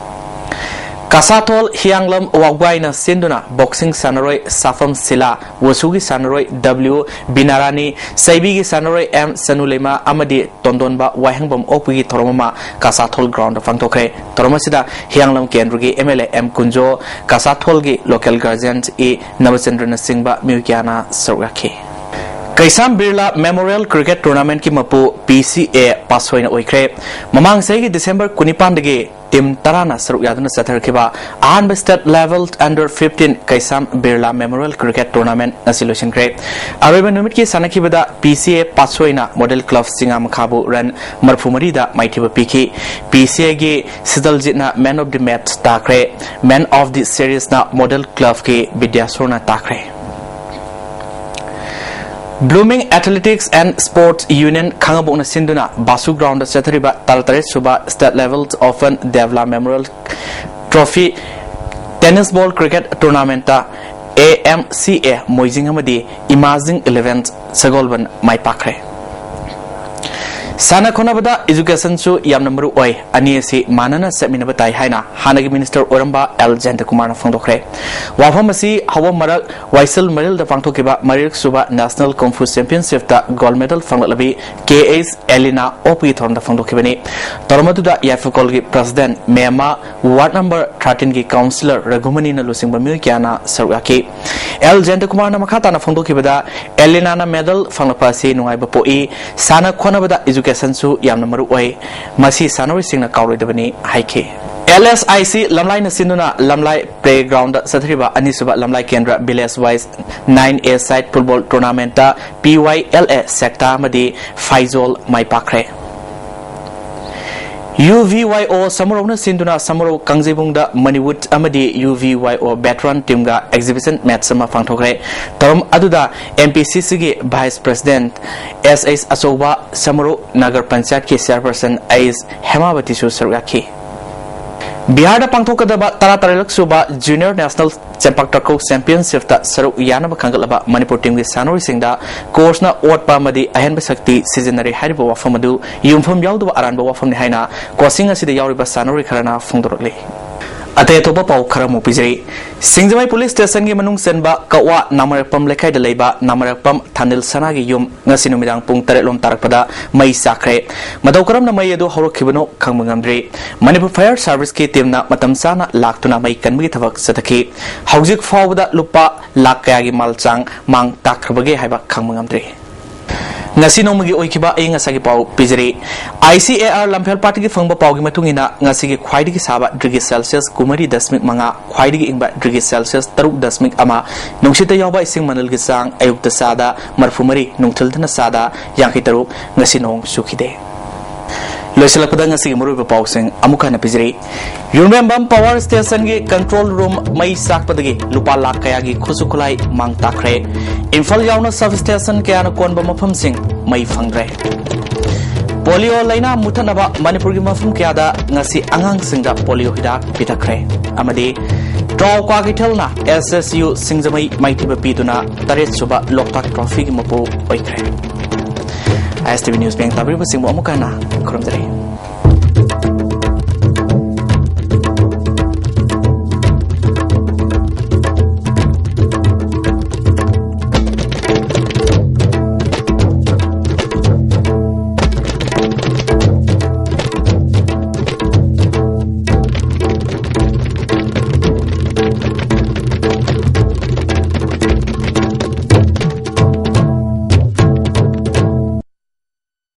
ꯀꯁꯥꯊꯣꯜ ꯍꯤꯌꯥꯡꯂꯝ ꯋꯥꯒ꯭ꯋꯥꯏꯅ ꯁꯤꯟꯗꯨꯅ boxing ꯁꯥꯟꯅꯔꯣꯏ ꯁꯥꯐꯝ ꯁꯤꯂꯥ, ꯋꯨꯁꯨꯒꯤ ꯁꯥꯟꯅꯔꯣꯏ W ꯕꯤꯅꯥꯔꯥꯅꯤ, ꯆꯩꯕꯤꯒꯤ ꯁꯥꯟꯅꯔꯣꯏ M ꯁꯅꯨꯂꯩꯃ ꯑꯃꯗꯤ ꯇꯣꯟꯗꯣꯟꯕ ꯋꯥꯍꯦꯡꯕꯝ ꯑꯣꯛꯄꯒꯤ ꯊꯧꯔꯝ ꯑꯃ ꯀꯁꯥꯊꯣꯜ groundꯗ ꯄꯥꯡꯊꯣꯛꯈ꯭ꯔꯦ꯫ ꯊꯧꯔꯝ ꯑꯁꯤꯗ ꯍꯤꯌꯥꯡꯂꯝ ꯀꯦꯟꯗ꯭ꯔꯒꯤ MLA M Kunjo, ꯀꯁꯥꯊꯣꯜꯒꯤ local guardians E ꯅꯕꯆꯟꯗ꯭ꯔꯅꯆꯤꯡꯕ ꯃꯤꯑꯣꯏ ꯀꯌꯥꯅ ꯁꯔꯨꯛ ꯌꯥꯈꯤ꯫ ꯀꯩꯁꯥꯝ ꯕꯤꯔꯂꯥ Memorial Cricket Tournamentꯀꯤ ꯃꯄꯨ P C A ꯄꯥꯁꯣꯏꯅ ꯑꯣꯏꯈ꯭ꯔꯦ꯫ ꯃꯃꯥꯡ ꯆꯍꯤꯒꯤ December ꯀꯨꯟꯅꯤꯄꯥꯟꯗꯒꯤ team ꯇꯔꯥꯅ ꯁꯔꯨꯛ ꯌꯥꯗꯨꯅ ꯆꯠꯊꯔꯛꯈꯤꯕ ꯑꯍꯥꯟꯕ State Level Under fifteen ꯀꯩꯁꯥꯝ ꯕꯤꯔꯂꯥ Memorial Cricket Tournament ꯉꯁꯤ ꯂꯣꯏꯁꯤꯟꯈ꯭ꯔꯦ꯫ ꯑꯔꯣꯏꯕ ꯅꯨꯃꯤꯠꯀꯤ ꯁꯥꯟꯅꯈꯤꯕꯗ P C A ꯄꯥꯁꯣꯏꯅ Model Club ꯆꯤꯡꯉꯥꯃꯈꯥꯕꯨ run ꯃꯔꯤꯐꯨ ꯃꯔꯤꯗ ꯃꯥꯏꯊꯤꯕ ꯄꯤꯈꯤ꯫ P C Aꯒꯤ ꯁꯤꯗꯜꯖꯤꯠꯅ man of the match ꯇꯥꯈ꯭ꯔꯦ꯫ Man of the seriesꯅ Model Clubꯀꯤ ꯕꯤꯗ꯭ꯌꯥꯁꯣꯔꯅ ꯇꯥꯈ꯭ꯔꯦ꯫ Blooming Athletics and Sports Union ꯈꯥꯡꯉꯕꯣꯛꯅ ꯁꯤꯟꯗꯨꯅ ꯕꯥꯁꯨ groundꯗ ꯆꯠꯊꯔꯤꯕ ꯇꯔꯥꯇꯔꯦꯠ ꯁꯨꯕ State Level Open Devla Memorial Trophy Tennis Ball Cricket Tournamentꯇ AMCA ꯃꯣꯏꯖꯤꯡ ꯑꯃꯗꯤ ꯏꯃꯥꯖꯤꯡ eleven ꯁꯒꯣꯜꯕꯟ ꯃꯥꯏ ꯄꯥꯛꯈ꯭ꯔꯦ꯫ ꯁꯥꯟꯅ ꯈꯣꯠꯅꯕꯗ educationꯁꯨ ꯌꯥꯝꯅ ꯃꯔꯨ ꯑꯣꯏ, ꯑꯅꯤ ꯑꯁꯤ ꯃꯥꯟꯅꯅ ꯆꯠꯃꯤꯟꯅꯕ ꯇꯥꯏ ꯍꯥꯏꯅ ꯍꯥꯟꯅꯒꯤ minister ꯑꯣꯏꯔꯝꯕ ꯑꯦꯜ ꯖꯌꯟꯇꯀꯨꯃꯥꯔꯅ ꯐꯣꯡꯗꯣꯛꯈ꯭ꯔꯦ꯫ ꯋꯥꯐꯝ ꯑꯁꯤ ꯍꯧꯕ ꯃꯔꯛ ꯋꯥꯏꯁꯤꯜ ꯃꯔꯤꯜꯗ ꯄꯥꯡꯊꯣꯛꯈꯤꯕ ꯃꯔꯤꯔꯛ ꯁꯨꯕ national kung fu championshipꯇ gold medal ꯐꯪꯂꯛꯂꯕꯤ ꯀꯦ ꯑꯦꯁ ꯑꯦꯂꯤꯅꯥ ꯑꯣꯛꯄꯒꯤ ꯊꯧꯔꯝꯗ ꯐꯣꯡꯗꯣꯛꯈꯤꯕꯅꯤ꯫ ꯊꯧꯔꯝ ꯑꯗꯨꯗ ꯌꯥꯏꯐꯀꯣꯜꯒꯤ president ꯃꯦꯝꯃ, ward number thirteenꯒꯤ councillor ꯔꯘꯨꯃꯅꯤꯅ ꯂꯨꯆꯤꯡꯕ ꯃꯤꯑꯣꯏ ꯀꯌꯥꯅ ꯁꯔꯨꯛ ꯌꯥꯈꯤ꯫ ꯑꯦꯜ ꯖꯌꯟꯇꯀꯨꯃꯥꯔꯅ ꯃꯈꯥ ꯇꯥꯅ ꯐꯣꯡꯗꯣꯛꯈꯤꯕꯗ, ꯑꯦꯂꯤꯅꯥꯅ medal ꯐꯪꯂꯛꯄ ꯑꯁꯤ ꯅꯨꯡꯉꯥꯏꯕ ꯄꯣꯛꯏ, ꯁꯥꯟꯅ ꯈꯣꯠꯅꯕꯗ educationꯁꯨ ꯌꯥꯝꯅ ꯃꯔꯨ ꯑꯣꯏ, ꯃꯁꯤ ꯁꯥꯟꯅꯔꯣꯏꯁꯤꯡꯅ ꯀꯥꯎꯔꯣꯏꯗꯕꯅꯤ ꯍꯥꯏꯈꯤ꯫ ꯑꯦꯜ ꯑꯦꯁ ꯑꯥꯏ ꯁꯤ ꯂꯝꯂꯥꯏꯅ ꯁꯤꯟꯗꯨꯅ ꯂꯝꯂꯥꯏ playgroundꯗ ꯆꯠꯊꯔꯤꯕ ꯑꯅꯤꯁꯨꯕ ꯂꯝꯂꯥꯏ ꯀꯦꯟꯗ꯭ꯔ village wise nine-a-side football tournamentꯇ P Y L A Sekta ꯑꯃꯗꯤ ꯐꯥꯏꯖꯣꯜ ꯃꯥꯏ ꯄꯥꯛꯈ꯭ꯔꯦ꯫ ꯌꯨ ꯚꯤ ꯋꯥꯏ ꯑꯣ ꯁꯃꯨꯔꯧꯅ ꯁꯤꯟꯗꯨꯅ ꯁꯃꯨꯔꯧ ꯀꯥꯡꯖꯩꯕꯨꯡꯗ ꯃꯅꯤꯋꯨꯠ ꯑꯃꯗꯤ ꯌꯨ ꯚꯤ ꯋꯥꯏ ꯑꯣ veteran teamꯒ exhibition match ꯑꯃ ꯄꯥꯡꯊꯣꯛꯈ꯭ꯔꯦ꯫ ꯊꯧꯔꯝ ꯑꯗꯨꯗ ꯑꯦꯝ ꯄꯤ ꯁꯤ ꯁꯤꯒꯤ vice president ꯑꯦꯁ ꯑꯩꯆ ꯑꯆꯧꯕ, ꯁꯃꯨꯔꯧ ꯅꯒꯔ ꯄꯟꯆꯥꯌꯠꯀꯤ chairperson ꯑꯩꯆ ꯍꯦꯃꯥꯕꯇꯤꯁꯨ ꯁꯔꯨꯛ ꯌꯥꯈꯤ꯫ ꯕꯤꯍꯥꯔꯗ ꯄꯥꯡꯊꯣꯛꯀꯗꯕ ꯇꯔꯥꯇꯔꯦꯠꯂꯛ ꯁꯨꯕ junior national ꯆꯦꯝꯄꯥꯛ ꯇꯥꯀꯧ championshipꯇ ꯁꯔꯨꯛ ꯌꯥꯅꯕ ꯈꯟꯒꯠꯂꯕ ꯃꯅꯤꯄꯨꯔ teamꯒꯤ ꯁꯥꯟꯅꯔꯣꯏꯁꯤꯡꯗ coachꯅ ꯑꯣꯠꯄ ꯑꯃꯗꯤ ꯑꯍꯦꯟꯕ ꯁꯛꯇꯤ ꯁꯤꯖꯤꯟꯅꯔꯦ ꯍꯥꯏꯔꯤꯕ ꯋꯥꯐꯝ ꯑꯗꯨ ꯌꯨꯝꯐꯝ ꯌꯥꯎꯗꯕ ꯑꯔꯥꯟꯕ ꯋꯥꯐꯝꯅꯤ ꯍꯥꯏꯅ coaching ꯑꯁꯤꯗ ꯌꯥꯎꯔꯤꯕ ꯁꯥꯟꯅꯔꯣꯏ ꯈꯔꯅ ꯐꯣꯡꯗꯣꯔꯛꯂꯤ꯫ ꯑꯇꯩ ꯑꯇꯣꯞꯄ ꯄꯥꯎ ꯈꯔ ꯑꯃꯨꯛ ꯄꯤꯖꯔꯤ꯫ ꯁꯤꯡꯖꯃꯩ police stationꯒꯤ ꯃꯅꯨꯡ ꯆꯟꯕ ꯀꯛꯋꯥ ꯅꯥꯃꯔꯛꯄꯝ ꯂꯩꯀꯥꯏꯗ ꯂꯩꯕ ꯅꯥꯃꯔꯛꯄꯝ ꯊꯥꯅꯤꯜ ꯁꯅꯥꯒꯤ ꯌꯨꯝ ꯉꯁꯤ ꯅꯨꯃꯤꯗꯥꯡ ꯄꯨꯡ ꯇꯔꯦꯠ ꯂꯣꯝ ꯇꯥꯔꯛꯄꯗ ꯃꯩ ꯆꯥꯛꯈ꯭ꯔꯦ꯫ ꯃꯇꯧ ꯀꯔꯝꯅ ꯃꯩ ꯑꯗꯨ ꯍꯧꯔꯛꯈꯤꯕꯅꯣ ꯈꯪꯕ ꯉꯝꯗ꯭ꯔꯤ꯫ ꯃꯅꯤꯄꯨꯔ Fire Serviceꯀꯤ teamꯅ ꯃꯇꯝ ꯆꯥꯅ ꯂꯥꯛꯇꯨꯅ ꯃꯩ ꯀꯟꯕꯒꯤ ꯊꯕꯛ ꯆꯠꯊꯈꯤ꯫ ꯍꯧꯖꯤꯛ ꯐꯥꯎꯕꯗ ꯂꯨꯄꯥ ꯂꯥꯈ ꯀꯌꯥꯒꯤ ꯃꯥꯜ ꯆꯥꯡ ꯃꯥꯡ ꯇꯥꯛꯈ꯭ꯔꯕꯒꯦ ꯍꯥꯏꯕ ꯈꯪꯕ ꯉꯝꯗ꯭ꯔꯤ꯫ ꯉꯁꯤ ꯅꯣꯡꯃꯒꯤ ꯑꯣꯏꯈꯤꯕ ꯑꯏꯪ ꯑꯁꯥꯒꯤ ꯄꯥꯎ ꯄꯤꯖꯔꯤ꯫ ꯑꯥꯏ ꯁꯤ ꯑꯦ ꯑꯥꯔ ꯂꯝꯐꯦꯜ ꯄꯥꯠꯇꯒꯤ ꯐꯪꯕ ꯄꯥꯎꯒꯤ ꯃꯇꯨꯡ ꯏꯟꯅ, ꯉꯁꯤꯒꯤ ꯈ꯭ꯋꯥꯏꯗꯒꯤ ꯁꯥꯕ degree Celsius ꯀꯨꯟꯃꯔꯤ ꯗꯁꯃꯤꯛ ꯃꯉꯥ, ꯈ꯭ꯋꯥꯏꯗꯒꯤ ꯏꯪꯕ degree Celsius ꯇꯔꯨꯛ ꯗꯁꯃꯤꯛ ꯑꯃ, ꯅꯨꯡꯁꯤꯠꯇ ꯌꯥꯎꯕ ꯏꯁꯤꯡ ꯃꯅꯤꯜꯒꯤ ꯆꯥꯡ ꯑꯌꯨꯛꯇ ꯆꯥꯗ ꯃꯔꯤꯐꯨ ꯃꯔꯤ, ꯅꯨꯡꯊꯤꯜꯗꯅ ꯆꯥꯗ ꯌꯥꯡꯈꯩ ꯇꯔꯨꯛ꯫ ꯉꯁꯤ ꯅꯣꯡ ꯆꯨꯈꯤꯗꯦ꯫ ꯂꯣꯏꯁꯤꯜꯂꯛꯄꯗ ꯉꯁꯤꯒꯤ ꯃꯔꯨꯑꯣꯏꯕ ꯄꯥꯎꯁꯤꯡ ꯑꯃꯨꯛ ꯍꯟꯅ ꯄꯤꯖꯔꯤ꯫ ꯌꯨꯝꯕꯦꯝꯕꯝ power stationꯒꯤ control room ꯃꯩ ꯆꯥꯛꯄꯗꯒꯤ ꯂꯨꯄꯥ ꯂꯥꯈ ꯀꯌꯥꯒꯤ ꯈꯨꯠꯁꯨ ꯈꯨꯠꯂꯥꯏ ꯃꯥꯡ ꯇꯥꯛꯈ꯭ꯔꯦ꯫ ꯏꯝꯐꯥꯜ ꯌꯥꯎꯅ substation ꯀꯌꯥꯅ ꯀꯣꯟꯕ ꯃꯐꯝꯁꯤꯡ ꯃꯩ ꯐꯪꯗ꯭ꯔꯦ꯫ Polio ꯂꯩꯅꯥ ꯃꯨꯠꯊꯠꯅꯕ ꯃꯅꯤꯄꯨꯔꯒꯤ ꯃꯐꯝ ꯀꯌꯥꯗ ꯉꯁꯤ ꯑꯉꯥꯡꯁꯤꯡꯗ polio ꯍꯤꯗꯥꯛ ꯄꯤꯊꯛꯈ꯭ꯔꯦ꯫ ꯑꯃꯗꯤ ꯇ꯭ꯔꯥꯎ ꯀ꯭ꯋꯥꯀꯩꯊꯦꯜꯅ ꯑꯦꯁ ꯑꯦꯁ ꯌꯨ ꯁꯤꯡꯖꯃꯩ ꯃꯥꯏꯊꯤꯕ ꯄꯤꯗꯨꯅ ꯇꯔꯦꯠ ꯁꯨꯕ ꯂꯣꯛꯇꯥꯛ trophyꯒꯤ ꯃꯄꯨ ꯑꯣꯏꯈ꯭ꯔꯦ꯫ ꯑꯦꯁ ꯇꯤ ꯚꯤ ꯅ꯭ꯌꯨꯁ ꯃꯤꯌꯥꯝ ꯇꯥꯕꯤꯔꯤꯕꯁꯤꯡꯕꯨ ꯑꯃꯨꯛ ꯍꯟꯅ ꯈꯨꯔꯨꯝꯖꯔꯤ꯫